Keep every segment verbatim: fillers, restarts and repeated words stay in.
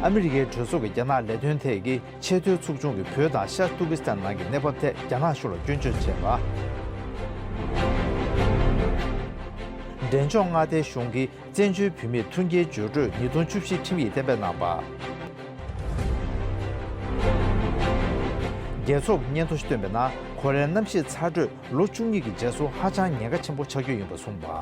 ཨ་མི་རི་ཀའི་གྲོས་ཚོགས་ཀྱི་རྒྱ་ནག་ལས་དོན་ཐད་ཀྱི་ཆེས་མཐོའི་ཚོགས་ཆུང་གིས་བོད་དང་ཤར་ཏུར་ཀི་སི་ཐན་ནང་གི་གནས་བབ་ཐད་རྒྱ་ནག་གཞུང་ལ་སྐྱོན་བརྗོད་བྱས་པ། འབྲས་ལྗོངས་མངའ་སྡེའི་གཞུང་གིས་བཙན་བྱོལ་བོད་མིའི་མཐུན་རྐྱེན་སྦྱོར་སྤྲོད་ཉིས་སྟོང་བཅུ་བཞི་ཁྲིམས་ཡིག་གཏན་འབེབས་གནང་པ། རྒྱལ་ཚོགས་ཀྱི་སྙན་ཐོ་ཞིག་བཏོན་པའི་ནང་། གོ་ལའི་གནམ་གཤིས་ཚ་དྲོད་ལོ་བཅུ་གཉིས་ཀྱི་རྗེས་སུ་ཧ་ཅང་ཉེན་ཁ་ཆེན་པོ་ཆགས་རྒྱུ་ཡིན་པ་གསུངས་པ།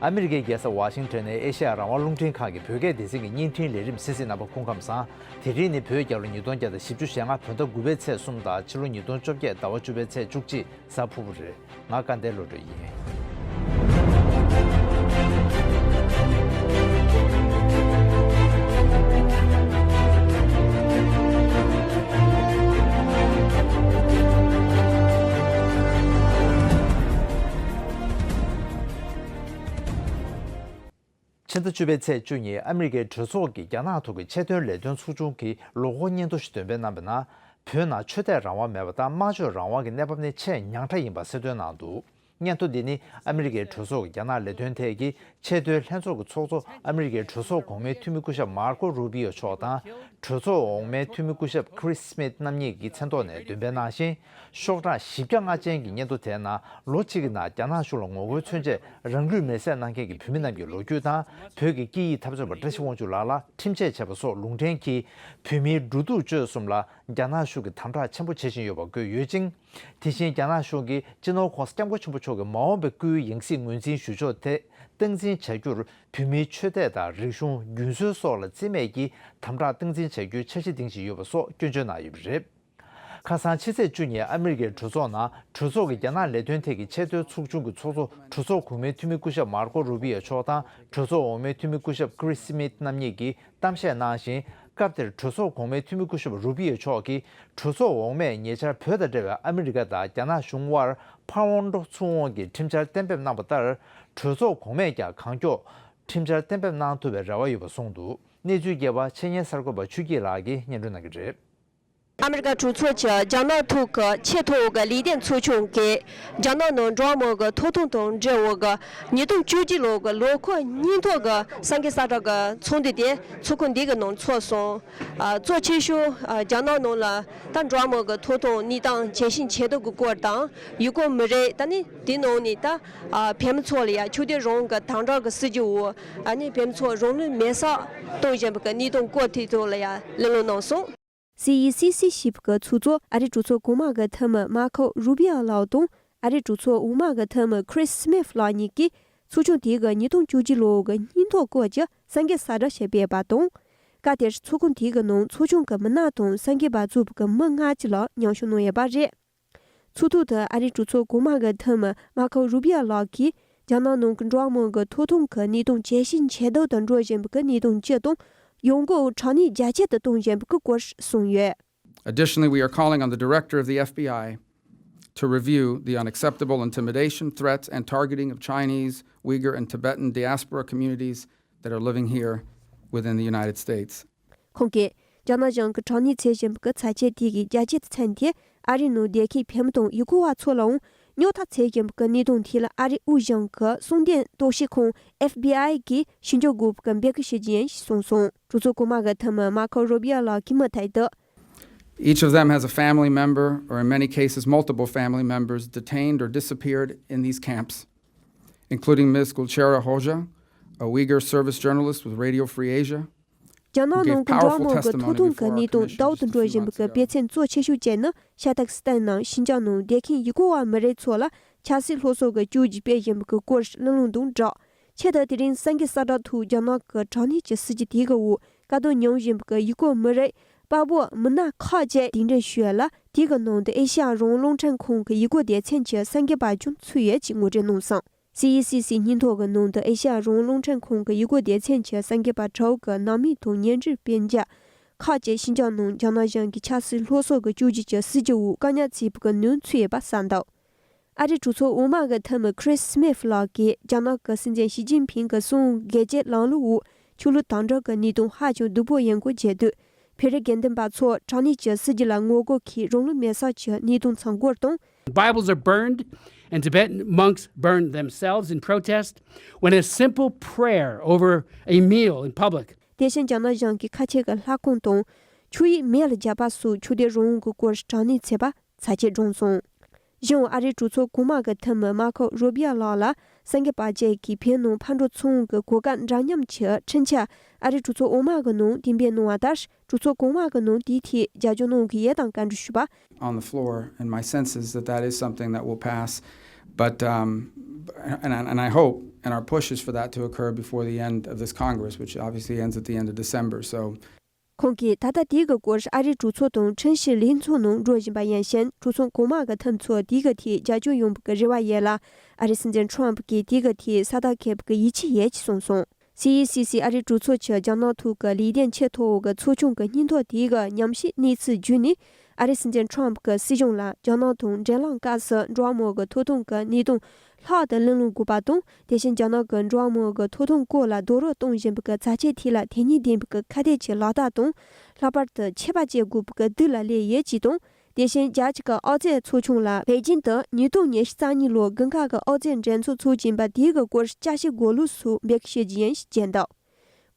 ཨ་མི་རི་ཀའི་རྒྱལ་ས་ཝ་ཤིང་ཊོན་ནས་ཨེ་ཤེ་ཡ་རང་དབང་རླུང་འཕྲིན་ཁང་གི་བོད་སྐད་སྡེ་ཚན་གྱི་བརྙན་འཕྲིན་ལས་རིམ་གསན་གཟིགས་གནང་བར་སྐུ་ཁམས་བཟང་། དེ་རིང་ནི་བོད་རྒྱལ་ལོ་ཉིས་སྟོང་བརྒྱ་དང་བཞི་བཅུ་ཞེ་ལྔ་བོད་ཟླ་དགུ་པའི་ཚེས་གསུམ་དང་ཕྱི་ལོ་ཉིས་སྟོང་བཅོ་བརྒྱད་ཟླ་བ་བཅུ་པའི་ཚེས་བཅུ་གཅིག་གཟའ་ཕུར་བུ་རེད། ང་སྐལ་ལྡན་བློ་གྲོས་ཡིན། ཕྱི་ཟླ་བཅུ་པའི་ཚེས་བཅུ་ཉིན་ཨ་མི་རི་ཀའི་གྲོས་ཚོགས་ཀྱི་རྒྱ་ནག་ཐོག་གི་ཆེས་མཐོའི་ལས་དོན་ཚོགས་ཆུང་གིས་ལོ་འཁོར་སྙན་ཐོ་ཞིག་འདོན་སྤེལ་གནང་བའི་ནང་། བོད་ནང་ཆོས་དད་རང་དབང་མེད་པ་དང་སྨྲ་བརྗོད་རང་དབང་གི་གནས་བབ་ནི་ཆེས་ཉག་ཕྲ་ཡིན་པ་གསལ་སྟོན་གནང་འདུག་སྙན་ཐོ་འདི་ནི་ཨ་མི་རི་ཀའི་གྲོས་ཚོགས་ཀྱི་རྒྱ་ནག་ལས་དོན་ཐད་ཀྱི་ཆེས་མཐོའི་ལྷན་ཚོགས་ཀྱི་ཚོགས་གཙོ་ཨ་མི་རི་ཀའི་གྲོས་ཚོགས་གོང་མའི་འཐུས་མི་སྐུ་ཞབས་མར་ཁོ་རུ་པི་ཡོ་མཆོག་དང་། གྲོས་ཚོགས་འོག་མའི་འཐུས་མི་སྐུ་ཞབས་ཁི་རིས་སི་མིད་རྣམ་གཉིས་ཀྱི་མཚན་ཐོག་ནས་འདོན་སྤེལ་གནང་ཞིང་། ཤོག་གྲངས་བཞི་བརྒྱ་ལྔ་ཅན་གྱི་སྙན་ཐོ་དེའི་ནང་ལོ་གཅིག་གི་ནང་རྒྱ་ནག་གཞུང་ལ་ངོ་རྒོལ་མཚོན་ཆེད་རང་ལུས་མེར་སྲེག་གནང་མཁན་གྱི་བོད་མི་རྣམས་ཀྱི་ལོ་རྒྱུས་དང་། བོད་ཀྱི་སྐད་ཡིག་འཐབ་རྩོད་པ་བཀྲ་ཤིས་དབང་ཕྱུག་ལགས་ལ་ཁྲིམས་ཆད་བྱས་པ་སོགས་ལུང་འདྲེན་གྱིས་བོད་མིའི་འགྲོ་འདུག་སྤྱོད་གསུམ་ལ་རྒྱ་ནག་གཞུང་གིས་དམ་དྲག་ཆེན་པོ་བྱེད་བཞིན་ཡོད་པ་བཀོད་ཡོད་ཅིང་། དེ་བཞིན་རྒྱ་ནག་གཞུང་གིས་སྤྱི་ནོར་༸གོང་ས་༸སྐྱབས་མགོན་ཆེན་པོ་མཆོག་གི་མ་འོངས་པའི་སྐུའི་ཡང་སྲིད་ངོས་འཛིན་ཞུ་ཕྱོགས་དེ་སྟངས་འཛིན་བྱ་རྒྱུར་བོད་མིའི་ཆོས་དད་དང་རིག་གཞུང་རྒྱུན་སྲོལ་སོགས་ལ་བརྩི་མེད་ཀྱིས་དམ་དྲག་སྟངས་འཛིན་བྱ་རྒྱུའི་འཆར་གཞི་འདིང་བཞིན་ཡོད་པ་སོགས་སྐྱོན་བརྗོད་གནང་ཡོད་པ་རེད། ཁ་སང་ཕྱི་ཚེས་བཅུ་ཉིན་ཨ་མི་རི་ཀའི་གྲོས་ཚོགས་ནང་གྲོས་ཚོགས་ཀྱི་རྒྱ་ནག་ལས་དོན་ཐད་ཀྱི་ཆེས་མཐོའི་ཚོགས་ཆུང་གི་ཚོགས་གཙོ་གྲོས་ཚོགས་གོང་མའི་འཐུས་མི་སྐུ་ཞབས་མར་ཁོ་རུ་པི་ཡོ་མཆོག་དང་གྲོས་ཚོགས་འོག་མའི་འཐུས་མི་སྐུ་ཞབས་ཁི་རིས་སི་མིད་རྣམ་གཉིས་ཀྱིས་གཏམ་བཤད་གནང་ཞིང་། སྐབས་དེར་གྲོས་ཚོགས་གོང་མའི་འཐུས་མི་སྐུ་ཞབས་རུ་པི་ཡོ་མཆོག་གིས་གྲོས་ཚོགས་འོག་མས་ཉེ་ཆར་བོད་དང་འབྲེལ་བའི་ཨ་མི་རི་ཀ་དང་རྒྱ་ནག་གཞུང་དབར་ཕར་འོང་འགྲོ་ཚུར་འོང་གི་ཁྲིམས་འཆར་གཏན་འབེབས་གནང་པ་ལྟར། གྲོས་ཚོགས་གོང་མས་ཀྱང་གང་མགྱོགས་ཁྲིམས་འཆར་གཏན་འབེབས་གནང་ཐུབ་པའི་རེ་བ་ཡོད་པ་གསུངས་འདུག་གནས་ཚུལ་རྒྱས་པ་ཆེད་གཉེར་གསར་འགོད་པ་ཆོས་སྐྱིད་ལགས་ཀྱིས་སྙན་སྒྲོན་གནང་གི་རེད། ཨ་མི་རི་ཀ་གྲོས་ཚོགས་ཀྱི་རྒྱ་ནག་ཐོག་གི་ཆེས་མཐོ་བའི་ལས་དོན་ཚོགས་ཆུང་གིས་རྒྱ་ནག་ནང་འགྲོ་བ་མིའི་ཐོབ་ཐང་དང་འབྲེལ་བའི་ཉིས་སྟོང་བཅུ་གཅིག་ལོའི་ལོ་འཁོར་སྙན་ཐོ་གི་གསར་འགོད་གསལ་བསྒྲགས་ཀྱི་ཚོགས་འདུ་དེ་ཚོགས་ཁང་འདི་གི་ནང་ཚོགས་སོང་། ཨ། གཙོ་ཆེ་ཤོས་ཨ་རྒྱ་ནག་ནང་ལ་ད་འགྲོ་བ་མིའི་ཐོབ་ཐང་གནས་སྟངས་ཇེ་ཞན་ཇེ་སྡུག་གི་སྐོར་དང་། ཡུ་གུར་མི་རིགས་ད་ནི་དེ་ནང་ནས་ད་ཨ་བོད་མི་ཚོ་ལ་ཡང་ཆོས་དད་རང་དབང་གི་དམ་དྲག་གི་སྲིད་ཇུས་འོག་ཨ་ནི་བོད་མི་ཚོ་རང་ལུས་མེར་སྲེག་གཏོང་བཞིན་པའི་གནད་དོན་སྐོར་དེ་ཚོ་ལ་ཡང་གླེང་སློང་གནང་སོང་། སི་ཨི་སི་སི་ཞེས་པའི་ཚོགས་གཙོ་ཨ་རིའི་གྲོས་ཚོགས་གོང་མ་གི་འཐུས་མི་མར་ཁོ་རུ་པི་ཡོ་ལགས་དང་ཨ་རིའི་གྲོས་ཚོགས་འོག་མ་གི་འཐུས་མི་ཁི་རིས་སི་མིད་ལགས་གཉིས་ཀྱིས་ཚོགས་ཆུང་དེ་གི་ཉིས་སྟོང་བཅུ་གཅིག་ལོའི་སྙན་ཐོ་སྐོར་གྱི་གསར་འགོད་གསལ་བསྒྲགས་ཞིག་སྤེལ་བ་དང་། སྐབས་དེར་ཚོགས་ཁང་དེ་གི་ནང་ཚོགས་ཆུང་གི་མི་སྣ་དང་གསར་འགོད་པ་གཙོས་པའི་མི་ལྔ་བཅས་ལ་མཉམ་ཞུགས་གནང་ཡོད་པ་རེད། ཚོགས་ཐོག་ཏུ་ཨ་རིའི་གྲོས་ཚོགས་གོང་མ་གི་འཐུས་མི་མར་ཁོ་རུ་པི་ཡོ་ལགས་ཀྱིས་རྒྱ་ནག་ནང་གི་འགྲོ་བ་མིའི་ཐོབ་ཐང་གི་གནད་དོན་ཇེ་ཞན་ཇེ་སྡུག་ཏུ་འགྲོ་བཞིན་པའི་གནད་དོན་སྤྱི་དང་ཡང་སྒོས་དྲག་གནོན་རྒྱ་སྐྱེད་དུ་གཏོང་བཞིན་པའི་སྐོར་གསུངས་ཡོད། Additionally, we are calling on the director of the F B I to review the unacceptable intimidation, threats, and targeting of Chinese, Uyghur, and Tibetan diaspora communities that are living here within the United States. ཁོང་གིས་རྒྱ་ནག་གཞུང་གིས་དྲག་གནོན་བྱེད་བཞིན་པའི་ཚབས་ཆེ་དེ་གའི་རྒྱ་སྐྱེད་དུ་མཚོན་ཏེ། ཨ་རིའི་ནང་བསྡད་མཁན་བོད་མི་དང་ཡུ་གུར་བ་ཚོ་ལའང་རྙོག་དྲ་བྱེད་བཞིན་པའི་གནད་དོན་དེ་ལ་ཨ་རིའི་དབུས་གཞུང་གི་གསང་དོན་རྟོག་ཞིབ་ཁང་F B I གིས་ཞིབ་འཇུག་དགོས་པའི་འབོད་སྐུལ་ཞུ་རྒྱུ་ཡིན་ཞེས་གསུངས་སོང་། གྲོས་ཚོགས་གོང་མ་གི་འཐུས་མི་མར་ཁོ་རུ་པི་ཡོ་ལགས་ཀྱིས་མུ་མཐུད་དུ། Each of them has a family member, or in many cases, multiple family members, detained or disappeared in these camps, including Miz Gulchehra Khoja, a Uyghur service journalist with Radio Free Asia, རྒྱ་ནག་ནང་གི་འགྲོ་བ་མིའི་ཐོབ་ཐང་གི་གནད་དོན་ལྡོག་ཏུ་འགྲོ་བཞིན་པའི་དཔེ་མཚོན་གཙོ་ཆེ་ཤོས་བཅས་ནི་ཤ་སྟག་སི་ཐན་ནང་ཤིན་ཅང་ནང་བསྡད་མཁན་ཡུ་གུར་བ་མི་རིགས་ཚོ་ལ་ཆབ་སྲིད་སློབ་གསོ་གི་བཅོས་བསྒྱུར་སྤེལ་བཞིན་པའི་སྐོར་གླེང་སློང་དང་སྦྲགས། ཆེད་དུ་དེ་རིང་གསར་འགོད་གསལ་བསྒྲགས་ཐོག་རྒྱ་ནག་གི་དྲག་གནོན་གྱི་སྲིད་ཇུས་དེ་གའི་འོག་དཀའ་སྡུག་མྱོང་བཞིན་པའི་ཡུ་གུར་མི་རིགས་དཔའ་བོ་མི་སྣ་ཁག་ཅིག་གདན་འདྲེན་ཞུས་ཡོད་ལ། དེ་གའི་ནང་དུ་ཨེ་ཤེ་ཡ་རང་དབང་རླུང་འཕྲིན་ཁང་གི་ཡི་གུ་སྡེ་ཚན་གྱི་གསར་འགོད་པ་ཀྱང་ཚུད་ཡོད་ཅེས་ངོ་སྤྲོད་གནང་སོང་། སི་ཨི་སི་སི་སྙན་ཐོ་གི་ནང་དུ་ཨེ་ཤེ་ཡ་རང་དབང་རླུང་འཕྲིན་ཁང་གི་ཡི་གུ་སྡེ་ཚན་གྱི་གསར་འགོད་པ་དྲུག་གི་ནང་མི་དང་བརྙན་འཕྲིན་དཔེ་ཆ་ཁག་ཅིག་ཤིན་ཅང་ནང་རྒྱ་ནག་གཞུང་གི་ཆབ་སྲིད་སློབ་གསོ་གི་བཅོས་བསྒྱུར་གྱི་སྲིད་ཇུས་འོག་བཀག་ཉར་བྱས་པའི་ནང་ཚུད་ཡོད་པ་གསལ་འདུག་ཨ་རིའི་གྲོས་ཚོགས་འོག་མ་གི་འཐུས་མི་ཁི་རིས་སི་མིད་ལགས་ཀྱིས་རྒྱ་ནག་གི་སྲིད་འཛིན་ཞི་ཅིན་ཕིང་གི་གསང་བའི་སྒེར་གྱི་ལམ་ལུགས་འོག་ཆོས་ལུགས་དམ་དྲག་གི་གནད་དོན་ཧ་ཅང་སྡུག་པོ་ཡིན་སྐོར་བརྗོད་དུས། བོད་རིགས་དགེ་འདུན་པ་ཚོ་དྲག་གནོན་གྱི་སྲིད་ཇུས་ལ་ངོ་རྒོལ་གྱིས་རང་ལུས་མེར་སྲེག་བྱས་གནད་དོན་ཚང་སྐོར་དང་། Bibles are burned And Tibetan monks burned themselves in protest when a simple prayer over a meal in public དེ་བཞིན་རྒྱ་ནག་གཞུང་གིས་ཁ་ཆེ་གི་ལྷ་ཁང་དང་ཆོས་ཡིག་མེ་ལ་བརྒྱབ་པ་སོགས་ཆོས་དད་རང་དབང་གི་སྐོར་དྲག་གནོན་བྱས་པ་ཚ་ཆེ་བགྲངས་སོང་། གཞུང་ཨ་རིའི་གྲོས་ཚོགས་གོང་མ་གི་འཐུས་མི་མར་ཁོ་རུ་བྷི་ཡོ་ལགས་ལ་སངས་རྒྱས་པ་བཅས་ཀྱིས་བོད་ནང་ཕར་འགྲོ་ཚུར་འོང་གི་གོ་སྐབས་འདྲ་མཉམ་གྱི་འཕྲིན་བཅར་ཨ་རིའི་གྲོས་ཚོགས་འོག་མ་གི་ནང་གཏན་འབེབས་གནང་བ་ལྟར། གྲོས་ཚོགས་གོང་མ་གི་ནང་དེའི་ཐད་རྒྱབ་སྐྱོར་གནང་གི་ཡོད་དམ་བཀའ་འདྲི་ཞུས་པ། On the floor, and my sense is that that is something that will pass. But, um, and, and I hope, and our push is for that to occur before the end of this Congress, which obviously ends at the end of December. So, ཁོང་གིས་ད་ལྟ་དེའི་གི་སྐོར་ཨ་རིའི་གྲོས་ཚོགས་དང་ཁྲིམས་ཞིབ་ལྷན་ཚོགས་ནང་འགྲོ་བཞིན་པ་ཡིན་ཕྱིན། གྲོས་ཚོགས་གོང་མ་གི་འཐུས་ཚོགས་དེའི་གི་ཐད་རྒྱབ་སྐྱོར་ཡོང་བའི་གི་རེ་བ་ཡོད་ལ། ཨ་རིའི་སྲིད་འཛིན་ཁྲོམ་གྱིས་དེའི་གི་ཐད་ས་ཐག་ཁེབས་པའི་གི་ཡིད་ཆེས་ཡོད་ཅེས་གསུངས་སོང་། སི་ཨི་སི་སི་ཨ་རིའི་གྲོས་ཚོགས་ཀྱི་རྒྱ་ནག་ཐོག་གི་ལས་དོན་ཆེས་མཐོ་བོ་གི་ཚོགས་ཆུང་གི་སྙན་ཐོ་དེའི་གི་ཉམས་ཞིབ་གནས་ཚུལ་བརྒྱུད་ནས། ཨ་རིའི་སྲིད་འཛིན་ཁྲོམ་གྱིས་སྲིད་གཞུང་ལ་རྒྱ་ནག་དང་འབྲེལ་ལམ་སྐབས་སུ་འགྲོ་བ་མིའི་གི་ཐོབ་ཐང་གི་གནད་དོན་ལྷག་ཏུ་གླེང་སློང་དགོས་པ་དང་། དེ་བཞིན་རྒྱ་ནག་གི་འགྲོ་བ་མིའི་གི་ཐོབ་ཐང་སྐོར་ལ་རྡོག་རོལ་གཏོང་བཞིན་པའི་གི་ཚབས་ཆེ་ཐད་ལ་དོན་སྙིང་ལྡན་པའི་གི་ཁ་གཏད་ཀྱི་ལག་བསྟར་དང་། ལྷག་པར་དུ་ཆད་པ་གཅོད་དགོས་པའི་གི་དུས་ལ་སླེབས་ཡོད་ཅེས་དང་། དེ་བཞིན་རྒྱལ་སྤྱི་གི་ཨོ་རྩེད་ཚོགས་ཆུང་ལ་པེ་ཅིན་དུ་ཉིས་སྟོང་ཉི་ཤུ་རྩ་གཉིས་ལོའི་དགུན་ཁ་གི་ཨོ་རྩེད་འགྲན་ཚོགས་འཚོགས་ཀྱིན་པ་དེའི་གི་སྐོར་བསྐྱར་ཞིབ་དགོས་ལུགས་སོགས་འབོད་སྐུལ་ཞུ་རྒྱུ་ཡིན་ཞེས་བརྗོད་འདུག་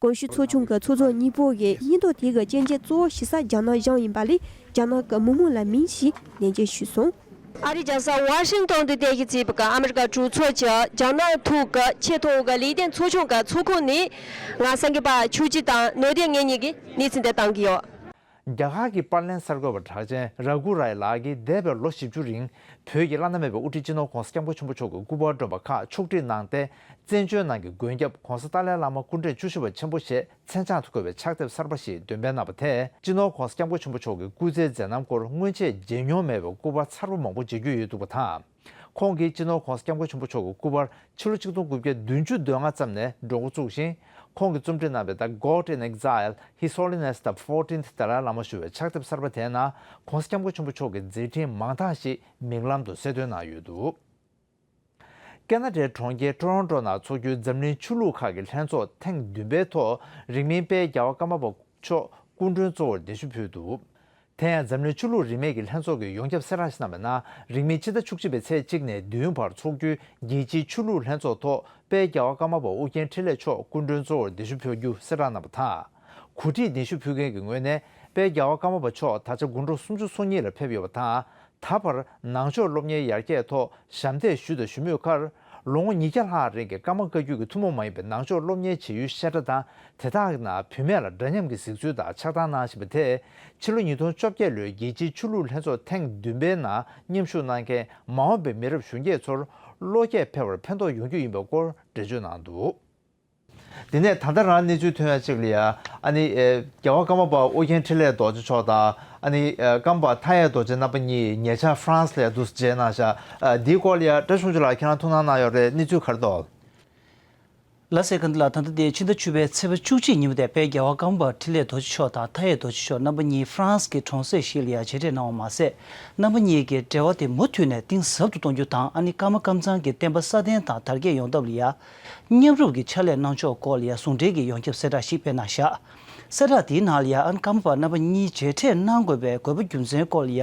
གོང་ཞུས་ཚོགས་ཆུང་གི་ཚོགས་གཙོ་གཉིས་པོ་ཡིས་སྙན་ཐོ་དེ་གི་སྐྱོན་བརྗོད་གཙོ་བོ་ཞུ་ས་རྒྱ་ནག་གཞུང་ཡིན་པ་ལས་རྒྱ་ནག་གི་མི་མང་ལ་མིན་ཞེས་ནན་བརྗོད་ཞུས་སོང་། ཨ་རིའི་རྒྱལ་ས་ཝ་ཤིང་ཏོན་དུ་རྟེན་གཞི་བྱས་པའི་ཨ་མི་རི་ཀ་གྲོས་ཚོགས་ཀྱི་རྒྱ་ནག་ཐོག་གི་ཆེས་མཐོ་བའི་ལས་དོན་ཚོགས་ཆུང་གི་ཚོགས་ཁང་ནས། ང་སངས་རྒྱས་པ་ཆོས་སྐྱིད་དང་ནོར་བདེ་ངེད་གཉིས་ཀྱིས་གནས་ཚུལ་འདི་བཏང་གི་ཡོད། རྒྱ་གར་གྱི་པར་ལེན་གསར་འགོད་པ་གྲགས་ཅན་ར་གུ་རའི་ལགས་ཀྱིས་འདས་པའི་ལོ་བཞི་བཅུ་རིང་བོད་ཀྱི་བླ་ན་མེད་པའི་དབུ་ཁྲིད་སྤྱི་ནོར་༧གོང་ས་༧སྐྱབས་མགོན་ཆེན་པོ་མཆོག་གི་སྐུ་པར་སྒྲོན་པ་ཁག་ཕྱོགས་སྒྲིག་གནང་སྟེ། བཙན་བྱོལ་ནང་གི་མགོན་སྐྱབས་༧གོང་ས་ཏཱ་ལའི་བླ་མ་སྐུ་ཕྲེང་བཅུ་བཞི་པ་ཆེན་པོ་ཞེས་མཚན་བྱང་དུ་བཀོད་པའི་ཕྱག་དེབ་གསར་པ་ཞིག་འདོན་སྤེལ་གནང་བ་དེས། སྤྱི་ནོར་༧གོང་ས་༧སྐྱབས་མགོན་ཆེན་པོ་མཆོག་གི་སྐུ་ཚེའི་མཛད་རྣམ་སྐོར་སྔོན་ཆད་མཇལ་མྱོང་མེད་པའི་སྐུ་པར་མཚར་པོ་མང་པོ་མཇལ་རྒྱུ་ཡོད་འདུག་པ་དང་། ཁོང་གིས་སྤྱི་ནོར་༧གོང་ས་༧སྐྱབས་མགོན་ཆེན་པོ་མཆོག་གི་སྐུ་པར་ཕྱི་ལོ་ཆིག་སྟོང་དགུ་བརྒྱ་བདུན་ཅུ་དོན་ལྔ་ཙམ་ནས་འགྲོ་འགོ་བཙུགས་ཤིང་། ཁོང་གིས་རྩོམ་སྒྲིག་གནང་བའི་The God in Exile, His Holiness the Fourteenth Dalai Lama ཞུ་བའི་ཕྱག་དེབ་གསར་པ་དེའི་ནང་༧གོང་ས་༧སྐྱབས་མགོན་ཆེན་པོ་མཆོག་གི་མཛད་འཕྲིན་མང་དག་ཞིག་མིག་ལམ་དུ་གསལ་སྟོན་གནང་ཡོད་འདུག་ཀེ་ན་ཌའི་གྲོང་ཁྱེར་ཊོ་རོན་ཊོ་ནང་འཚོགས་རྒྱུའི་འཛམ་གླིང་ཆོས་ལུགས་ཁག་གི་ལྷན་ཚོགས་ཐེངས་བདུན་པའི་ཐོག་རིང་མིན་དཔལ་རྒྱལ་བ་ཀརྨ་པ་མཆོག་སྐུ་མགྲོན་གཙོ་བོར་གདན་ཞུ་ཕུལ་འདུག་དེ་ཡང་འཛམ་གླིང་ཆོས་ལུགས་རིས་མེད་ཀྱི་ལྷན་ཚོགས་ཀྱིས་ཡོངས་ཁྱབ་གསལ་བསྒྲགས་ཤིག་གནང་བའི་ནང་། རིང་མིན་ཕྱི་ཟླ་བཅུ་གཅིག་པའི་ཚེས་གཅིག་ནས་བདུན་བར་འཚོགས་རྒྱུའི་རྒྱལ་སྤྱིའི་ཆོས་ལུགས་ལྷན་ཚོགས་ཐོག་དཔལ་རྒྱལ་བ་ཀརྨ་པ་ཨོ་རྒྱན་འཕྲིན་ལས་མཆོག་སྐུ་མགྲོན་གཙོ་བོར་གདན་ཞུ་ཕུལ་རྒྱུ་གསལ་བསྒྲགས་གནང་བ་དང་། གོ་སྒྲིག་གདན་ཞུ་ཕུལ་མཁན་གྱི་ངོས་ནས་དཔལ་རྒྱལ་བ་ཀརྨ་པ་མཆོག་ད་ཆ་དགུང་གྲངས་སུམ་ཅུ་སོ་གཉིས་ལ་ཕེབས་ཡོད་པ་དང་། ད་བར་ནང་ཆོས་སློབ་གཉེར་ཡར་རྒྱས་ཐོག་ཞབས་འདེགས་ཞུས་དང་ཞུ་མུས་ཁར། ལོ་ངོ་ཉིས་བརྒྱ་ལྷག་རིང་གི་ཀརྨ་བཀའ་བརྒྱུད་ཀྱི་ཐུན་མོང་མ་ཡིན་པའི་ནང་ཆོས་སློབ་གཉེར་བྱེད་ཡུལ་བཤད་གྲྭ་དང་། དེ་དག་གི་ནང་བུད་མེད་ལ་འདྲ་མཉམ་གྱི་གཟིགས་ཚུལ་དང་ཆགས་སྡང་གནང་བཞིན་པ་དེས། ཕྱི་ལོ་ཉིས་སྟོང་བཅོ་བརྒྱད་ལོའི་རྒྱལ་སྤྱིའི་ཆོས་ལུགས་ལྷན་ཚོགས་ཐེངས་བདུན་པའི་ནང་མཉམ་ཞུགས་གནང་མཁན་མ་འོངས་པའི་མི་རབས་གཞོན་སྐྱེས་ཚོར་བློ་སྐྱེད་འཕེལ་བར་ཕན་ཐོགས་ཡོང་རྒྱུ་ཡིན་པའི་སྐོར་འགྲེལ་བརྗོད་གནང་འདུག་དེ་ནས་ད་ལྟ་རང་གནས་ཚུལ་ཐོན་ཡ་གཅིག་ལ་ཡ། ཨ་ནི་ཨེ། རྒྱལ་བ་ཀརྨ་པ་ཨོ་རྒྱན་འཕྲིན་ལས་རྡོ་རྗེ་མཆོག་དང་། ཨ་ནི་ཨེ། ཀརྨ་པ་མཐའ་ཡས་རྡོ་རྗེ་རྣམ་པ་གཉིས་ཉེ་ཆར་ཧྥ་རན་སི་ལ་འདུག་སེ་མཇལ་གནང་ཤག་ཨ། འདིའི་སྐོར་ལ་ཡ་བཀྲ་ཤིས་ལགས་ཁྱེད་རང་ཐུགས་སྣང་གནང་ཡོད་རེད། གནས་ཚུལ་ག་རེ་འདུག་ལགས་སེ། དགའ་འདི་ལགས། ད་ལྟ་དེ་ཕྱི་ཟླ་བཅུ་པའི་ཚེས་པ་བཅུ་གཅིག་ཉིན་མོ་དེ་དཔལ་རྒྱལ་བ་ཀརྨ་པ་འཕྲིན་ལས་རྡོ་རྗེ་མཆོག་དང་མཐའ་ཡས་རྡོ་རྗེ་མཆོག་རྣམ་པ་གཉིས་ཧྥ་རན་སི་གི་གྲོང་གསེབ་ཞིག་ལ་ཡ་མཇལ་འཕྲད་གནང་བ་མ་ཟད། རྣམ་པ་གཉིས་ཀྱི་འབྲེལ་བ་དེ་མུ་མཐུད་ནས་གཏིང་ཟབ་ཏུ་གཏོང་རྒྱུ་དང་། ཨ་ནི་ཀརྨ་ཀམ་ཚང་གི་བསྟན་པ་སྲ་བརྟན་དང་དར་རྒྱས་ཡོང་ཐབས་ལ་ཡ་མཉམ་རུབ་ཀྱི་ཕྱག་ལས་གནང་ཕྱོགས་སྐོར་ལ་ཡ་ཟུང་འབྲེལ་གྱི་ཡོངས་ཁྱབ་གསལ་བསྒྲགས་ཤིག་སྤེལ་གནང་བཞག་གསལ་བསྒྲགས་དེའི་ནང་ལ་ཡ། ཨ་ནི་ཀརྨ་པ་རྣམ་པ་གཉིས་མཇལ་འཕྲད་གནང་དགོས་པའི་དགོས་པ་རྒྱུ་མཚན་སྐོར་ལ་ཡ་